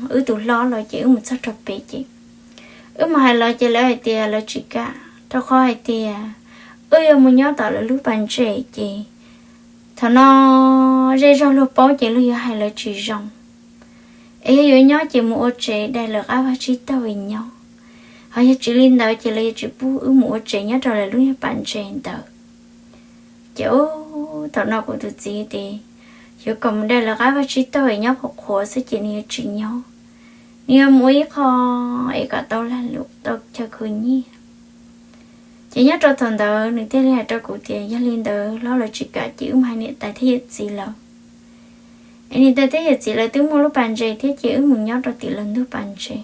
wb tus hlob los ces wb mus txog rau pem ces wb mus hais lawv ces lawv hais tias lawv tsis kam, rau qhov hais tias wb yuav mus nyob tom lawv lub pas ntses ces thaum no zej zog luag paub ces luag yuav hais lawv tsis zoo. Es yog yuav nyob ces mus ua tsev daim lawv qab vaj tsib taug es nyob, ho yog tsis li ntawd ces lawv yuav tsis pub wb mus ua tsev nyob rau lawv lub niag pas ntses ntawd. Ces ub, thaum no kuv tus txiv tias yuav kom mus daim lawv qab vaj tsib taug es nyob qhuav qhuav xwb ces nws yuav tsis nyob, nws yuav mus ua ib qho es kom tau lag luam tau chaw khwv nyiaj. Ces nyob rau thaum ntawd nws thiaj li hais rau kuv tias yog li ntawd hlob, lawv tsis kam ces wb mus hais niam tais thiab yawm txiv lawv, es niam tais thiab yawm txiv lawv twb muaj lub pas ntses thiab ces wb mus nyob rau tim lawv ntug pas ntses.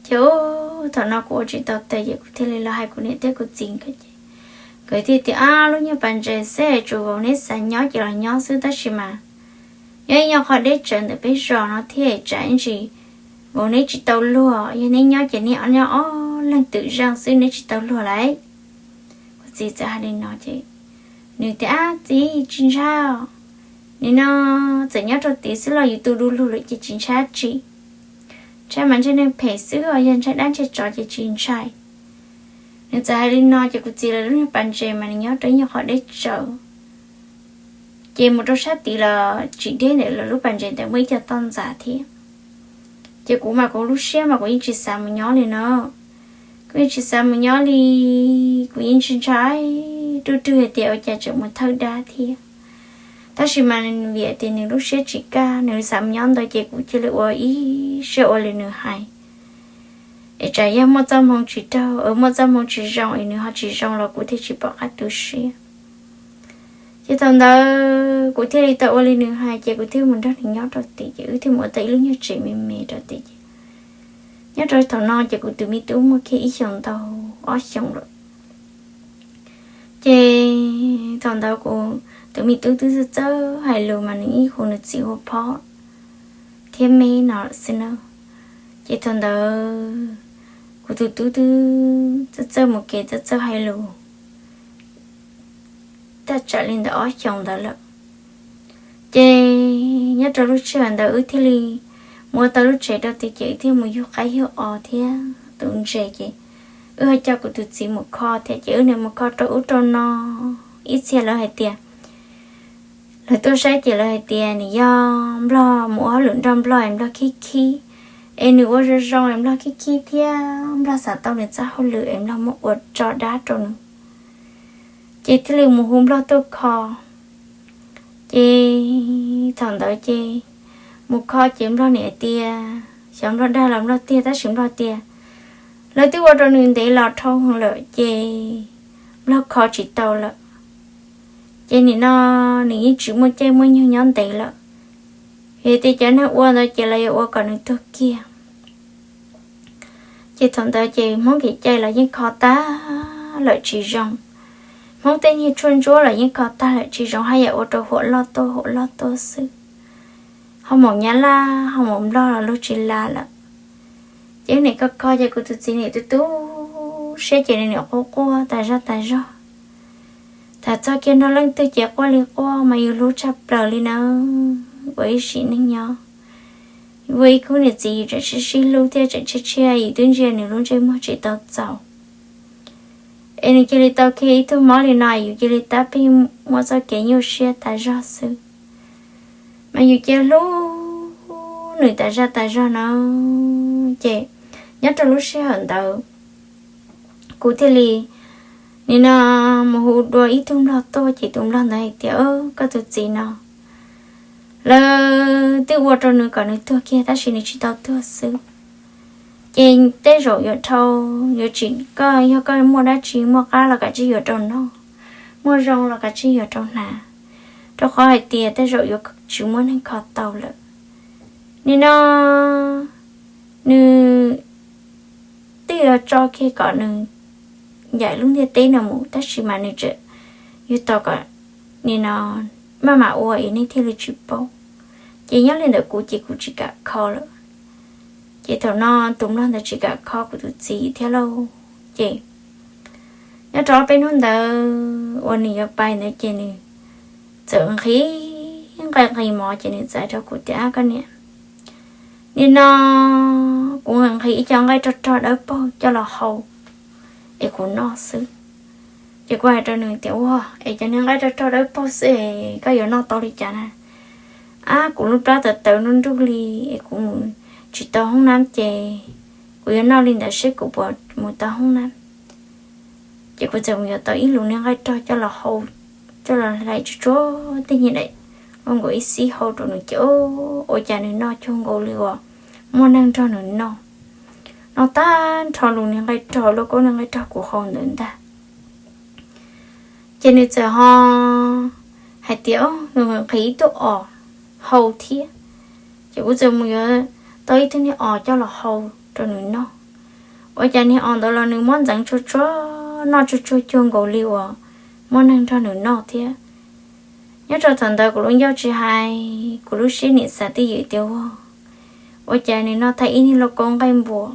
Ces ub, thaum no kuv ua tsis tau tes ces kuv thiaj li los hais kuv niam thiab kuv txiv nkawd ces nkawd thiaj tias, ab, lub nyuag pas ntses xwb, tsuas vauv neb xav nyob ces los nyob xwb, tab sis mas nyob ib nyuag qhov deb tsawv ntawm peb zos no thiab, tsam ib ntsis vauv neb tsis tau luag, yog neb nyob ces neb nyob ob leeg twm zeej xwb, neb tsis tau luag lauj. Kuv txiv txawm hais li no ces nws tias, ab txiv, tsis ntshai, nim no txawm nyob rau tid xwb los yus tu du lug lawm ces tsis ntshai dab tsi. Ntshai mas ntshai neeg phem xwb, yog ntshai dab ntshai tsov ces tsis ntshai. Nws txawm hais li no ces kuv txiv lawv lub niag pas ntses mas nws nyob rau ib nyuag qhov deb tsawv, ces mus rau sab tid los tsis deb ntawm lawv lub pas ntses ntawd muaj ib co toj ntxas thiab. Ces kuv mas kuv lub siab mas kuv yeej tsis xav mus nyob li no. Kuv yeej tsis xav mus nyob li, kuv yeej ntshai ntshai, rwj rwg hais tias ua cas tseem mus thawj dab thiab. Tab sis mas vim tias nws lub siab tsis kaj, nws xav mus nyob ntawd ces kuv cia li ua ib siab ua li nws hais. Es tsam yog muaj txoj hmoo tsis raug, muaj txoj hmoo tsis zoo es nws ho tsis zoo los kuv thiaj tsis pom qab tu siab. Ces thaum ntawd kuv thiaj li tau ua li nws hais ces kuv thiaj mus nrog nws nyob rau tid ces wb thiaj mus ua tau ib lub nyuag tsev me me rau tid ces nyob rau thaum no ces kuv tus me tub muaj kiag ib xyoos ntau ob xyoos lawm. Ces thaum ntawd kuv tus me tub twb txawj txawj hais lus mas nws yeej hu nws txiv ua phob thiab me no lawm xwb na. Ces thaum ntawd kuv tus tub twb txawj txawj mus kev txawj txawj hais lus thaj tsam li ntawm ob xyoos ntawd lawm. Ces nyob rau lub sij hawm ntawd wb thiaj li mus ua tau lub tsev rau tid ces wb thiaj mus yug qaib yug os thiab tu ntses ces wb ho coj kuv tus txiv mus kho thiab ces wb niaj mus kho rau ub rau no. Ib txhia lawv hais tias, lawv tuaj saib ces lawv hais tias nws yog nplog mus ua hauj lwm nrog nplog es nplog khib khib, es nws ua zoo zoo es nplog khib khib thiab nplog xav tau nws txoj hauj lwm es nplog muab ua tso dab rau nws. Ces thiaj li mus hu nplog tuaj kho. Ces thaum ntawd ces mus kho ces nplog niam tias, xyov nplog dag los nplog tiag tab sis nplog tias lawv twb ua rau nws ntev los dhau lawm ces nplog kho tsis tau lawm. Ces nim no nws yeej tsis muaj caij muaj nyoog nyob ntev lawm, vim tias cov neeg ua ntawd ces lawv yuav ua kom nws tuag kiag. Ces thaum ntawd ces Hmoob kev cai los yeej kho tag lawm tsis zoo. Hmoob tej niag tshuaj ntsuab los yeej kho tag lawm tsis zoo, haj yam ua rau huam loj tuaj huam loj tuaj xwb. Ho maum Nyab Laj ho maum Nplog los luag tsis la lawm. Ces nim koj kho ces kuv tus txiv nim tu tu siab ces nws nim quaj quaj tas zog tas zog. Tham txog kiag nrog leej twg ces quaj li quaj mas yus hlub tshaj plaws li nawb. Ua ib sim neej nyob, ua ib khub niam txiv yus tseem sib sib hlub thiab tseem tshiab tshiab, yus twb ntsia nws lub ntsej muag tsis tau txaus. Es nws cia li tau kiag ib tug mob li no, yus cia li tab pig muaj txoj kev nyuaj siab tas zog xwb. Mas yus cia hlub nws tas zog tas zog no. Ces nyob rau lub sij hawm ntawd kuv thiaj li nim no mus hu dua ib tug nplog tuaj, ces tus nplog ntawd hais tias, Koj tus txiv no lawv twb ua rau nws kom nws tuag kiag tab sis nws tsis tau tuag xwb. Ces tej zaum yuav dhau, yuav tsis, koj yog koj muaj dab tsi muaj qab los kav tsij yuav rau noj, muaj zoo los kav tsij yuav rau hnav, rau qhov hais tias tej zaum yuav tsis muaj neeg kho tau lawm. Nim no nws twb yuav tso kiag kom nws ncaim lub ntiaj teb no mus tab sis mas nws tseem yuav tos kom nim no maj mam ua es nej thiaj li tsis paub. Ces nyob li ntawd kuv ces kuv tsis kam kho lawm. Ces thaum no tus nplog ntawd tsis kam kho kuv tus txiv thiab lauj. Ces nyob rau peb hnub ntawd uas nws yuav pais ntawd ces nws txawm nqhis nqaij nqhis mov ces nws txawm hais rau kuv tias, Koj niam, nim no kuv nqhis ib co nqaij rog rog dawb paug coj los hau es kuv noj xwb. Ces kuv hais rau nws tias, Ua es cov niag nqaij rog rog dawb paug xwb es koj yuav noj tau li cas na? Ab, kuv lub plab tawv tawv nruj nruj li es kuv mus tsis tau hoob nab ces kuv yuav noj li ntawd seb kuv puas mus tau hoob nab. Ces kuv txawm mus yuav tau ib lub niag nqaij rog coj los hau, coj los hlais tsuag tsuag tej nyuag daim loj nkaus ib xib hau rau nws ces ua cas nws noj cuag nkaus li uas muaj neeg nrog nws noj. Noj tag nrho lub niag nqaij rog, lub kaub niag nqaij rog kuv hau ntawd ntag. Ces nws txawm ho hais tias nws nqhis ib tug os hau thiab. Ces kuv txawm mus yuav tau ib tug niag os coj los hau rau nws noj. Ua cas niag os ntawd los nws muab ntxeev tsuag tsuag noj tsuag tsuag cuag nkaus li uas muaj neeg nrog nws noj thiab. Nyob rau thaum ntawd kuv lub ncauj tsis hais, kuv lub siab nim xav twj ywm tias, Ua, ua cas nws noj tag ib niag lauj kaub nqaij npua,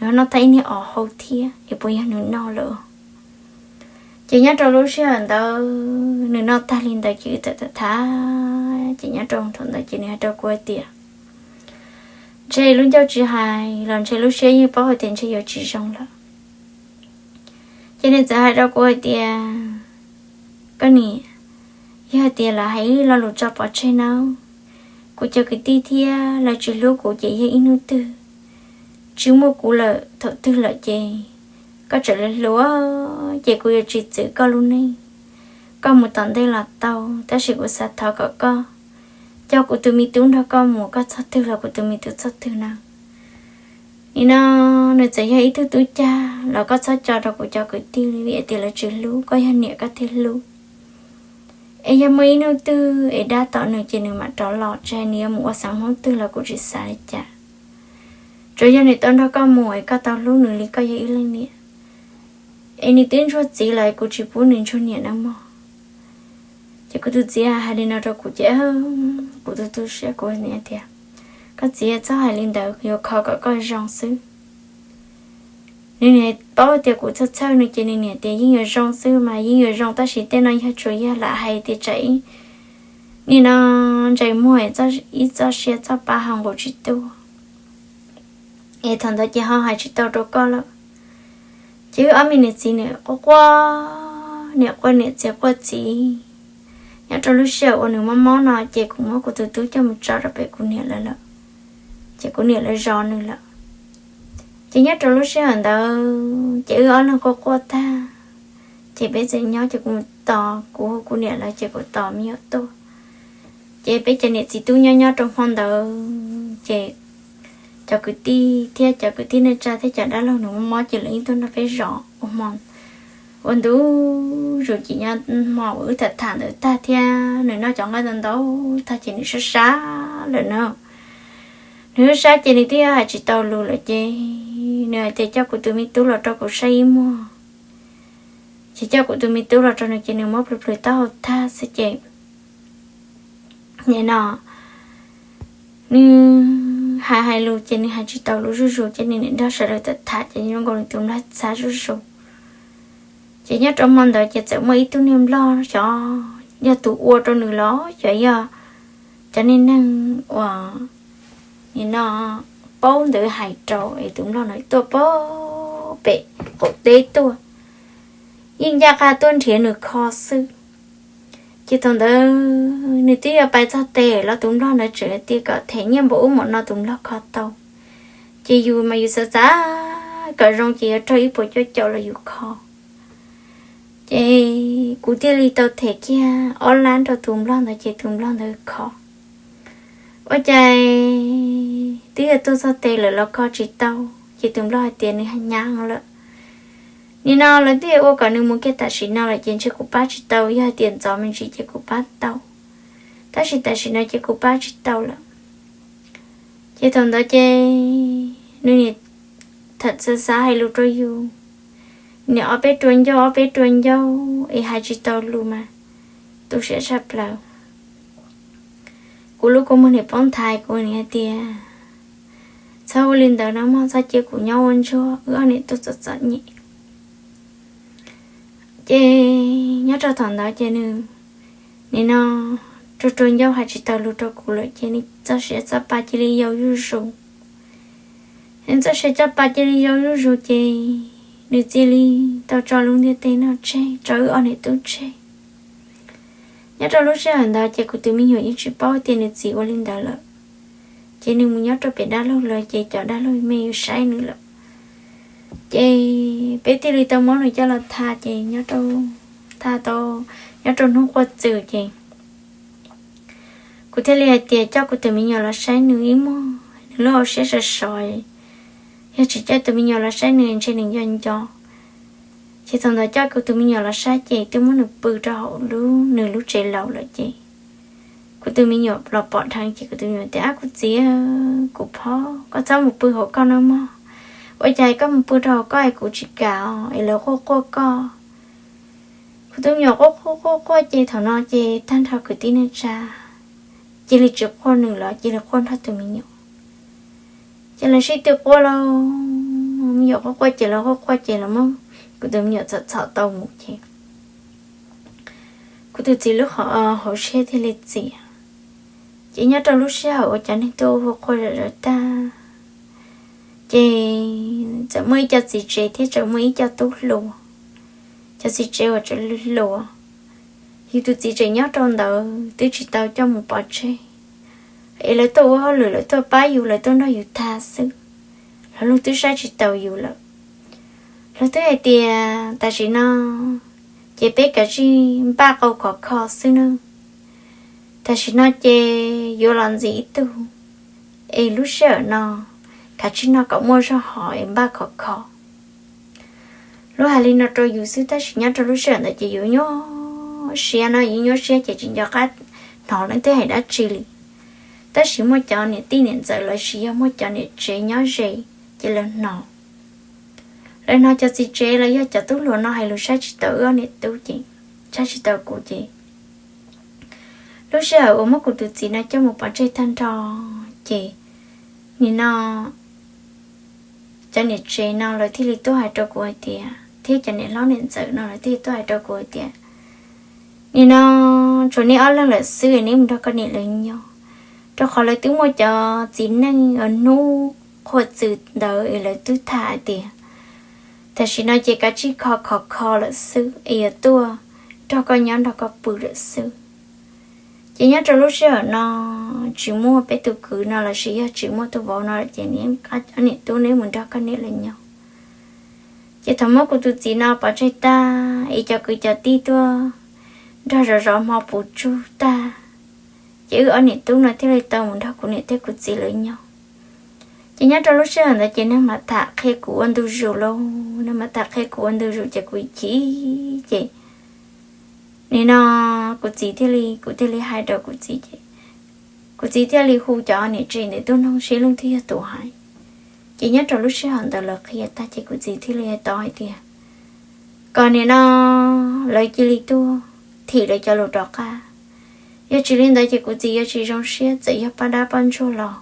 nws noj tag ib niag os hau thiab es puas yog nws noj lawm? Ces nyob rau lub sij hawm ntawd nws noj tag li ntawd ces wb txawm tham tham, ces nyob rau thaum ntawd ces nws hais rau kuv hais tias, ntshe lub ncauj tsis hais los ntshe lub siab yeej paub hais tias ntshe yuav tsis zoo lawm. Ces nws txawm hais rau kuv hais tias, koj niam, yog hais tias lawv hais ib lo lus tso pov tseg nawb, kuv cov kwv tij thiab lawv tsis hlub kuv ces yog ib hnub twg tsis muaj kuv lawm thaum twg lawm ces koj tseem hlub hlub ces kuv yuav tsis txwv koj lub neej. Koj mus tom ntej los tau, tab sis kuv xav thov kom koj coj kuv tus me tub nrog koj mus, koj txog twg los kuv tus me tub txog twg na. Nim no nws txawm yog ib tug tub cag los koj txhob co rau kuv cov kwv tij li vim tias lawv tsis hlub, koj yog niam koj thiaj hlub. Es yog muaj ib hnub twg es dab tom nws ces nws mam rov los, tsis hais nws yuav mus ua xeem Hmoob twg los kuv tsis xav li cas. Tsuas yog nws tau nrog koj mus es koj tau hlub nws li koj yog ib leej niam. Es nws twb ntsuag txiv lawm kuv tsis pub nws ntsuag niam nawb mog. Ces kuv tus txiv hais li no rau kuv ces kuv tu tu siab kuv niam tias, koj txiv txhob hais li ntawd, yuav kho kom koj zoo xwb. Nws niam paub tias kuv txhawj txhawj nws ces nws niam tias yeej yuav zoo xwb mas, yeej yuav zoo tab sis tej no yog tsuas yog lam hais tias tsam ib nim no ntsais muag ib txoj sia txoj pa ho nqus tsis tuaj. Es thaum ntawd ces ho hais tsis tau rau koj lawm. Ces wb ob me niam txiv nim quaj quaj, niam quaj niam txiv quaj txiv. Nyob rau lub sij hawm uas nws mob mob no ces kuv muab kuv tus tub coj mus tso rau pem kuv niam lawv lawm, ces kuv niam lawv zov nws lawm. Ces nyob rau lub sij hawm ntawd ces wb ob leeg quaj quaj tag, ces peb txawm nyob ces kuv mus tos, kuv hu kuv niam lawv ces kuv tos me nyuam tuaj. Ces peb cov niam txiv tub nyob nyob rau hmo ntawd ces cov kwv tij thiab cov kwv tij neej tsa thiab cov dab laug nws mob mob ces lawv yeej tuaj nrog peb zov ua hmo ua ntu zus. Ces nyob hmo uas wb tham tham ntawd tag thiab nws noj cov nqaij ntau ntau tag ces nws sab sab lawm na. Nws sab sab ces nws twb hais tsis tau lus lawm ces nws hais tias coj kuv tus me tub los rau kuv saib ib muag. Ces coj kuv tus me tub los rau nws ces nws muab plhws plhws taub hau tag xwb ces nim no nws hais hais lus ces nws hais tsis tau lus zuj zus ces nws niam nrog sawv daws tham tham ces zoo nkaus nws tus nplog txhav zuj zus. Ces nyob rau hmo ntawd ces txawm muaj ib tug niag nplog xyov yog tus ua rau nws los xyov yog cov niag neeg uas nim no paub ntawd hais rau es tus nplog ntawd tuaj pem qaum teb tuaj, yeej ncaj qha tuaj nrhiav nws kho xwb. Ces thaum ntawd nws twb yuav pais txog tes los tus nplog ntawd tseem hais tias kom them nyiaj npaum ub npaum no tus nplog kho tau. Ces yus mas yus xav xav kom zoo ces yuav raug ib puas cuaj caum los yus kho. Ces kuv thiaj li tau them kiag ob lab rau tus nplog ntawd ces tus nplog ntawd kho. Ua cas twb yuav tuaj txog tes lawm los kho tsis tau, ces tus nplog hais tias nws hnyav lawm. Nim no lawv twb yuav ua kom nws mus kiag tam sim no lawm ces ntshe kuv pab tsis tau, yog hais tias ntxov me ntsis ces kuv pab tau, tab sis tam sim no ces kuv pab tsis tau lawm. Ces thaum ntawd ces nws niam tham xav xav hais lus rau yus, niam ob peb rua ncauj ob peb rua ncauj es hais tsis tau lus mas tu siab tshaj plaws. Kuv lub kua muag niam poob nthav, kuv niam hais tias txhob ua li ntawd no mog, txhob cia kuv nyob ua ntsuag, wb ob niam tub txom txom nyem. Ces nyob rau thaum ntawd ces nws nim no rua rua ncauj hais tsis tau lus rau kuv lawm ces nws txoj sia txoj pa cia li yau zuj zus. Nws txoj sia txoj pa cia li yau zuj zus ces nws cia li tau tso lub ntiaj teb no tseg, tso wb ob niam tub tseg. Nyob rau lub sij hawm ntawd ces kuv tus me nyuam yeej tsis paub tias nws txiv ua li ntawd lawm. Ces nws mus nyob rau pem dab laug lawm ces cov dab laug me yuav saib nws lawm. Ces peb thiaj li tau muab nws coj los tha ces nyob rau, tha tau nyob rau hnub quaj txws ces kuv thiaj li hais tias coj kuv tus me nyuam los saib nws ib muag, nws lub hauv siab sov sov, yog tsis coj tus me nyuam los saib nws ntshe nws nco nco. Ces thaum ntawd coj kuv tus me nyuam los saib ces twb muab nws pw rau hauv lub, nws lub tsev laus lawm ces kuv tus me nyuam los pom dheev ces kuv tus me nyuam tias, Ab kuv txiv, kuv phob, koj txhob mus pw hauv koj no mog. Ua cas koj mus pw rau hauv koj es kuv tsis kam es lawv quaj quaj koj. Kuv tus me nyuam quaj quaj quaj quaj ces thaum no ces tag nrho kwv tij neej tsa cia li tsis quaj nws lawm, cia li quaj nrog tus me nyuam. Ces lawv sib tw quaj lauj, me nyuam quaj quaj ces lawv quaj quaj ces lawv muab kuv tus me nyuam txhom txhom tau mus ces kuv tus txiv lub hauv siab thiaj li txias. Ces nyob rau lub sij hawm uas cov neeg tuaj hu qhua zom zaws tag, ces txawm muaj ib co txiv tsev thiab txawm muaj ib co tub hluas. Cov txiv tsev uas tseem hluas, yus tus txiv tseem nyob rau ntawd twb tsis tau coj mus pov tseg, es lawv tuaj ua hauj lwm, lawv tuaj pab yus, lawv tuaj nrog yus tha xwb. Lawv luag twb saib tsis taus yus lawm. Lawv twb hais tias tam sim no ces peb kav tsij npaj qau khov kho xwb na. Tam sim no ces yuav los ntxiv ib tug, es lub sij hawm no kav tsij noj kom muaj zog hov es npaj khov kho. Luag hais li no rau yus xwb tab sis nyob rau lub sij hawm ntawd ces yus nyuaj siab no, yus nyuaj siab ces tsis nco qab hnov leej twg hais dab tsi li. Tab sis muaj cov niam tij niam ntxawm los sis yog muaj cov niam tsev nyob ze ces lawv hnov. Lawv hnov cov txiv tsev los yog cov tub hluas no hais lus saib tsis taus wb ob niam tub ces, saib tsis taus kuv ces lub sij hawm uas muab kuv tus txiv no coj mus pov tseg tag nrho ces nim no cov niam tsev no lawv thiaj li tuaj hais rau kuv hais tias, thiab cov niam hlob niam ntxawm no lawv thiaj li tuaj hais rau kuv hais tias, nim no tsuas neb ob leeg lawm xwb, neb mus nrog koj niam lawv nyob, rau qhov lawv twb muaj cov txiv neej uas hnub qhua txws ntawd es lawv twb tham hais tias tam sim no ces kav tsij kho khov kho lawm xwb es yuav tuaj nrog koj nyob nrog koj pw lawm xwb. Ces nyob rau lub sij hawm no tsis muaj peb tus kwv no los sis yog tsis muaj tus vauv no lawm ces neb ob niam tub neb mus nrog koj niam lawv nyob. Ces thaum muab kuv tus txiv no pov tseg tag es cov kwv cov tij tuaj nrog zov zov hmo puv tsug tag, ces wb ob niam tub no thiaj li tau mus nrog kuv niam thiab kuv txiv lawv nyob. Ces nyob rau lub sij hawm ntawd ces neeg mam tham qhia kuv ua ntu zus lauj, neeg mam tham qhia kuv ua ntu zus ces kuv chim ces nim no kuv txiv thiaj li, kuv thiaj li hais rau kuv txiv ces kuv txiv thiaj li hu cov niam tsev ntawd tuaj noog seb leej twg yog tus hais. Ces nyob rau lub sij hawm ntawd lawv qhia tag ces kuv txiv thiaj li hais tau hais tias kom nim no lawv cia li tuaj thim lawv cov lus rov qab. Yog tsis li ntawd ces kuv txiv yuav tsis zoo siab, txawm yog poj dab poj ntsuag los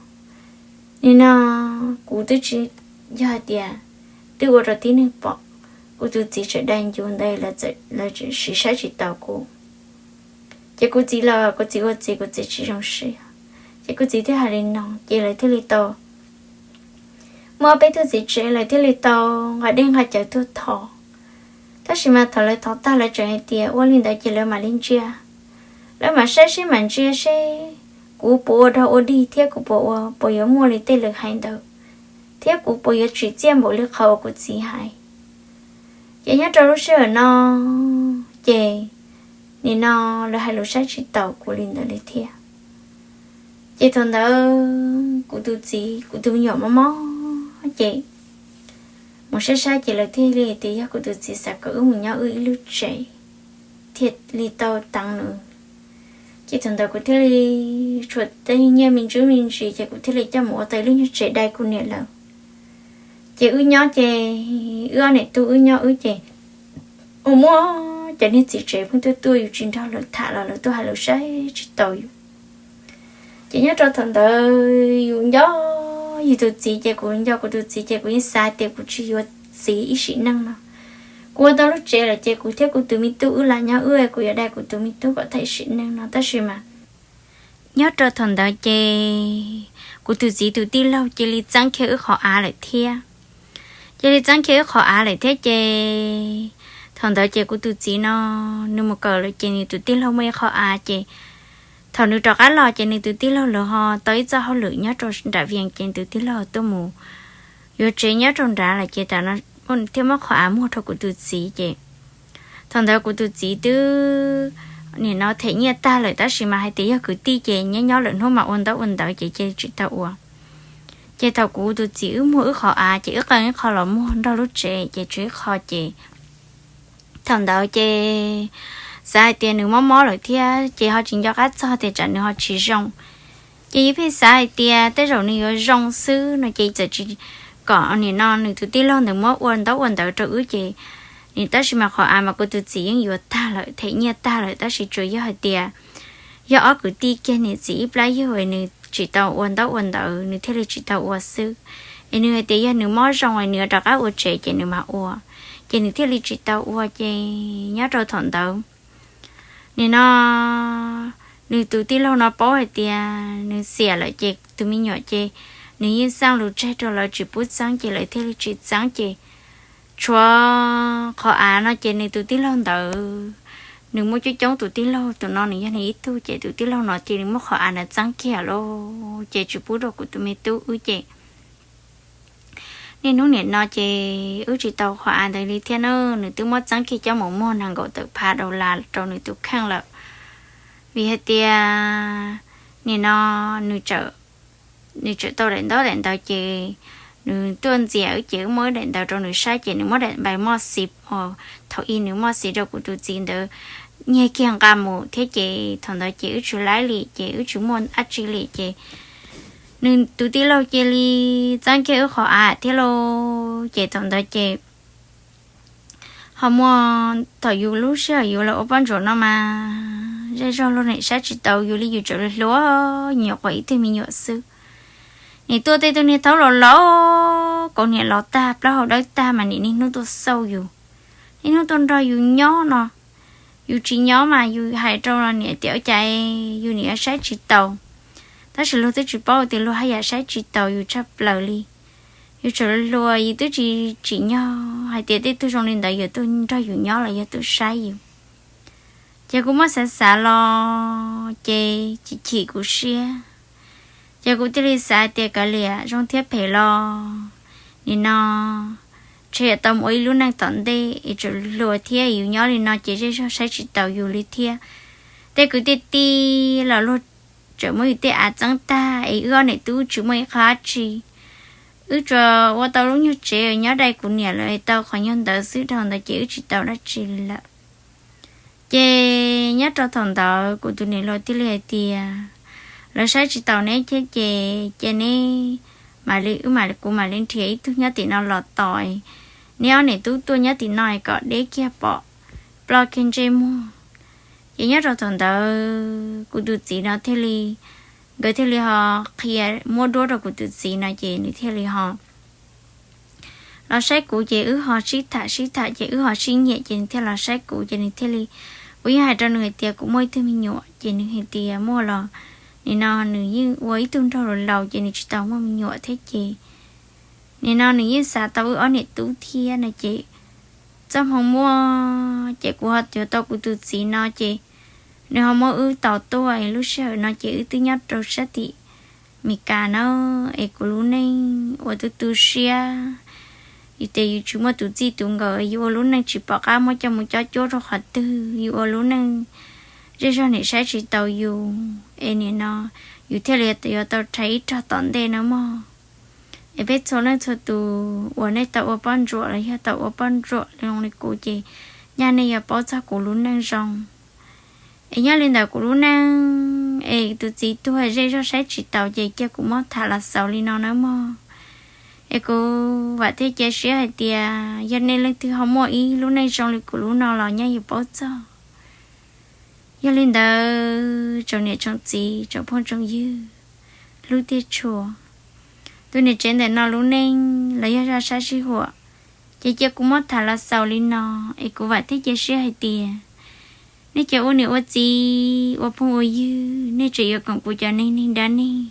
Nim no kuv twb tsis, yog hais tias twb ua rau tib neeg pom, kuv tus txiv tseem dai ncuv ntawd, lawv siv saib tsis taus kuv. Ces kuv txiv los kuv txiv ua txiv, kuv txiv tsis zoo siab, ces kuv txiv thiaj hais li no ces lawv thiaj li tau muaj peb tug txiv tsev, lawv thiaj li tau nqa dej nqa cawv tuaj thov. Tab sis mas thaum lawv thov tag lawv tseem hais tias ua li ntawd ces lawv mam li ntsia, lawv mam saib seb, mam ntsia seb kuv puas ua dog ua dig thiab kuv puas ua, puas yuav muaj li tej lawv hais ntawd, thiab kuv puas yuav tsim txiaj npaum li qhov uas kuv txiv hais. Ces nyob rau lub sij hawm no ces nim no lawv hais lus saib tsis taus kuv li ntawd li thiab. Ces thaum ntawd kuv tus txiv, kuv tus me nyuam mob mob ces mus saib saib ces lawv thiaj li tias yog kuv tus txiv xav kom wb mus nyob wb ib lub tsev thiaj li tau teev nws. Ces thaum ntawd kuv thiaj li tshuav tej nyiaj me ntsis me ntsis ces kuv thiaj li coj mus ua tau ib lub nyuag tsev dai kuv niam lawv. Ces wb nyob ces wb ob niam tub wb nyob wb ces ua muab cov niag txiv tsev pheej tuaj tuaj, yus tsis nrog lawv tham los lawv tuaj hais lus saib tsis taus yus. Ces nyob rau thaum ntawd yus nco yus tus txiv ces kuv nco kuv tus txiv ces kuv yeej xav tias kuv tsis yuav txiv ib sim neej no. Kuv ua tau lub tsev lawm ces kuv thiab kuv tus me tub wb lam nyob wb, kuv yuav dai kuv tus me tub kom tag ib sim neej no. Tab sis mas nyob rau thaum ntawd ces kuv tus txiv tus tij laug cia li txeeb kiag wb qhov av lawm thiab. Cia li txeeb kiag wb qhov av lawm thiab ces thaum ntawd ces kuv tus txiv no nws mus kawm lawm ces nws tus tij laug muaj ib qhov av ces thaum nws rov qab los ces nws tus tij laug lawv ho tau ib txoj hauj lwm nyob rau nram Vias ces tus tij laug tuaj mus yuav tsev nyob rau nrad lawm ces tam no thiaj muab qhov av muag rau kuv tus txiv ces thaum ntawd kuv tus txiv twb nim no them nyiaj tag lawm tab sis mas hais tias yog kwv tij ces nyob nyob lawm hnub mas ua ntaub ua ntawv ces cia li tsis tau ua. Ces thaum kuv tus txiv wb muag wb qhov av ces wb qee ib qho los muag nrog lub tsev ces tshuav ib qho ces thaum ntawd ces xav hais tias nws mob mob lawm thiab ces ho tsis nco qab txog tias tsam nws ho tsis zoo. Ces yus pheej xav hais tias tej zaum nws yuav zoo xwb no ces txawm tsis kom nim no nws tus tij laug ntawd muab ua ntaub ua ntawv rau wb ces nim tab sis mas qhov av mas kuv tus txiv yeej yuav tag lawm them nyiaj tag lawm tab sis tsuas yog hais tias yog ob kwv tij kiag niam txiv ib plab yug nws tsis tau ua ntaub ua ntawv nws thiaj li tsis tau ua xwb. Es nws hais tias yog nws mob zoo es nws yuav rov qab ua tsev ces nws mam ua, ces nws thiaj li tsis tau ua ces nyob rau thaum ntawd nim no nws tus tij laug no paub hais tias nws xiam lawm ces tus me nyuam ces nws yeej xaj lus tseg rau lawv tsis pub txeeb ces lawv thiaj li tsis txeeb ces tshuav qhov av no ces nws tus tij laug ntawd nws muaj coob coob tus tij laug, tus no nws yog nws ib tug ces tus tij laug no ces nws muab qhov av ntawd txeeb kiag lawm ces tsis pub rau kuv tus me tub wb ces niaj hnub nim no ces wb tsis tau qhov av ntawd li thiab na, nws twb muab txeeb kiag coj mus muag nees nkaum tawm phav daus las rau nws tus kheej lawm. Vim hais tias nim no nws tseem tau daim ntaub daim ntawv ces nws tuaj ntxias wb ces wb muab wb daim ntawv rau nws saib ces nws muab daim npais moj xiv, thaum ub nws moj xiv rau kuv tus txiv ntawd nyiag kiag nqa mus thiab ces thaum ntawd ces wb tsis laib li ces wb tsis muaj dab tsi li ces nws tus tij laug cia li txeeb kiag wb qhov av thiab lauj. Ces thaum ntawd ces ho muaj thaum yus lub sij hawm yus los ua poj ntsuam no mas zej zog luag nim saib tsis taus yus li, yus tseem hluas hluas nyuam qhuav ib tug me nyuam xwb. Nim tuaj tej tug niag thaub los laus, kaus hniav los tag plaub hau dawb tag mas nim niaj hnub tuaj xauj yus, niaj hnub tuaj nrog yus nyob no. Yus tsis nyob mas yus hais rau los nim tias ua cas yus nim saib tsis taus, tab sis luag twb tsis paub tias luag haj yam saib tsis taus yus tshaj plaws li. Yus tseem hluas yus twb tsis tsim nyog hais tias tej tug zoo li ntawd yuav tuaj nrog yus nyob los yog tuaj saib yus. Ces kuv muab xav xav los ces chim chim kuv siab, ces kuv thiaj li xav hais tias kav liam zoo thiab phem los nim no ntshe yuav tau mus ua ib lub neej tom ntej es tseem hluas thiab yus nyob li no ces zej zog saib tsis taus yus li thiab. Tej kwv tej tij los luag tseem muab yus tej av txeeb tag es wb ob niam tub tsis muaj ib qho dab tsi. Wb tsuas ua tau lub nyuag tsev nyob dai kuv niam lawv tau qhov nyuag ntawd xwb, dhau ntawd ces wb tsis tau dab tsi li lawm. Ces nyob rau thaum ntawd kuv tus niam hluas thiaj li hais tias lawv saib tsis taus neb thiab ces cia neb mam li, wb mam, kuv mam li nrhiav ib tug nyob tim no los tos, neb ob niam tub tuaj nyob tim no kom deb kiag pom, ploj kiag ntsej muag. Ces nyob rau thaum ntawd kuv tus txiv no thiaj li nkawd thiaj li ho qhia muab duab rau kuv tus txiv no ces nws thiaj li ho los saib kuv ces wb ho sib tham sib tham ces wb ho sib nyiam ces nws thiaj los saib kuv ces nws thiaj li, kuv yeej hais rau nws hais tias kuv muaj ib tug me nyuam ces nws hais tias muaj los, nim no nws yeej ua ib tug nraug laus laus ces nws tsis tau muaj me nyuam thiab ces nim no nws yeej xav tau wb ob niam tub thiab no ces txoj hmoo muaj ces kuv ho yuav tau kuv tus txiv no ces nws ho muab wb tos tuaj es lub sij hawm no ces wb twb nyob rau sab tim Meskas na, es kuv lub neej ua tu tu siab, yus tias yus tsis muaj tus txij tus nkawm yus ua lub neej tsis pom qab muab coj mus cob cuab rau qhov twg, yus ua lub neej zej zog niam saib tsis taus yus es nim no yus thiaj li yuav tau rhais ib rog tom ntej na mog. Es peb txhua leej txhua tus uas nej tau ua poj ntsuam los yog tau ua poj ntsuam li zoo li kuv ces nyaj nej yuav paub txog kuv lub neej zoo. Es nyob li ntawm kuv lub neej es tus txiv tuag zej zog saib tsis taus ces cia kuv muab tham los xaus li no nawb mog. Es kuv vam thiab cia siab hais tias yog nej leej twg ho muaj ib lub neej zoo li kuv lub no los nyaj yuav paub txog. Yog li ntawd tsoom niam tsoom txiv tsoom phooj tsoom ywg hlub thiab tshua, tus niam tsev ntawm no lub neej los yog zaj sab sij huam ces cia kuv muab tham los xaus li no. Es kuv vam thiab cia siab hais tias nej cov ua niam ua txiv ua phooj ua ywg nej tseem yuav koom kuv cov neeg neeg dab neeg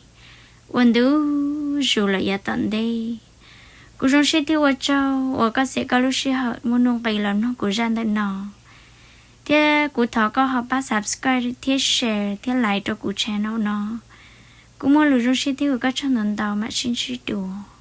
ua ntu zus lawm yav tom ntej. Kuv zoo siab thiab ua tsaug uas koj txiav koj lub sij hawm muaj nuj nqis los mloog kuv zaj ntawm no. Thiab kuv thov koj ho pab subscribe thiab share thiab like rau kuv channel no. Kuv muaj lus zoo siab thiab ua koj tsaug ntau ntau, mam sib ntsib dua.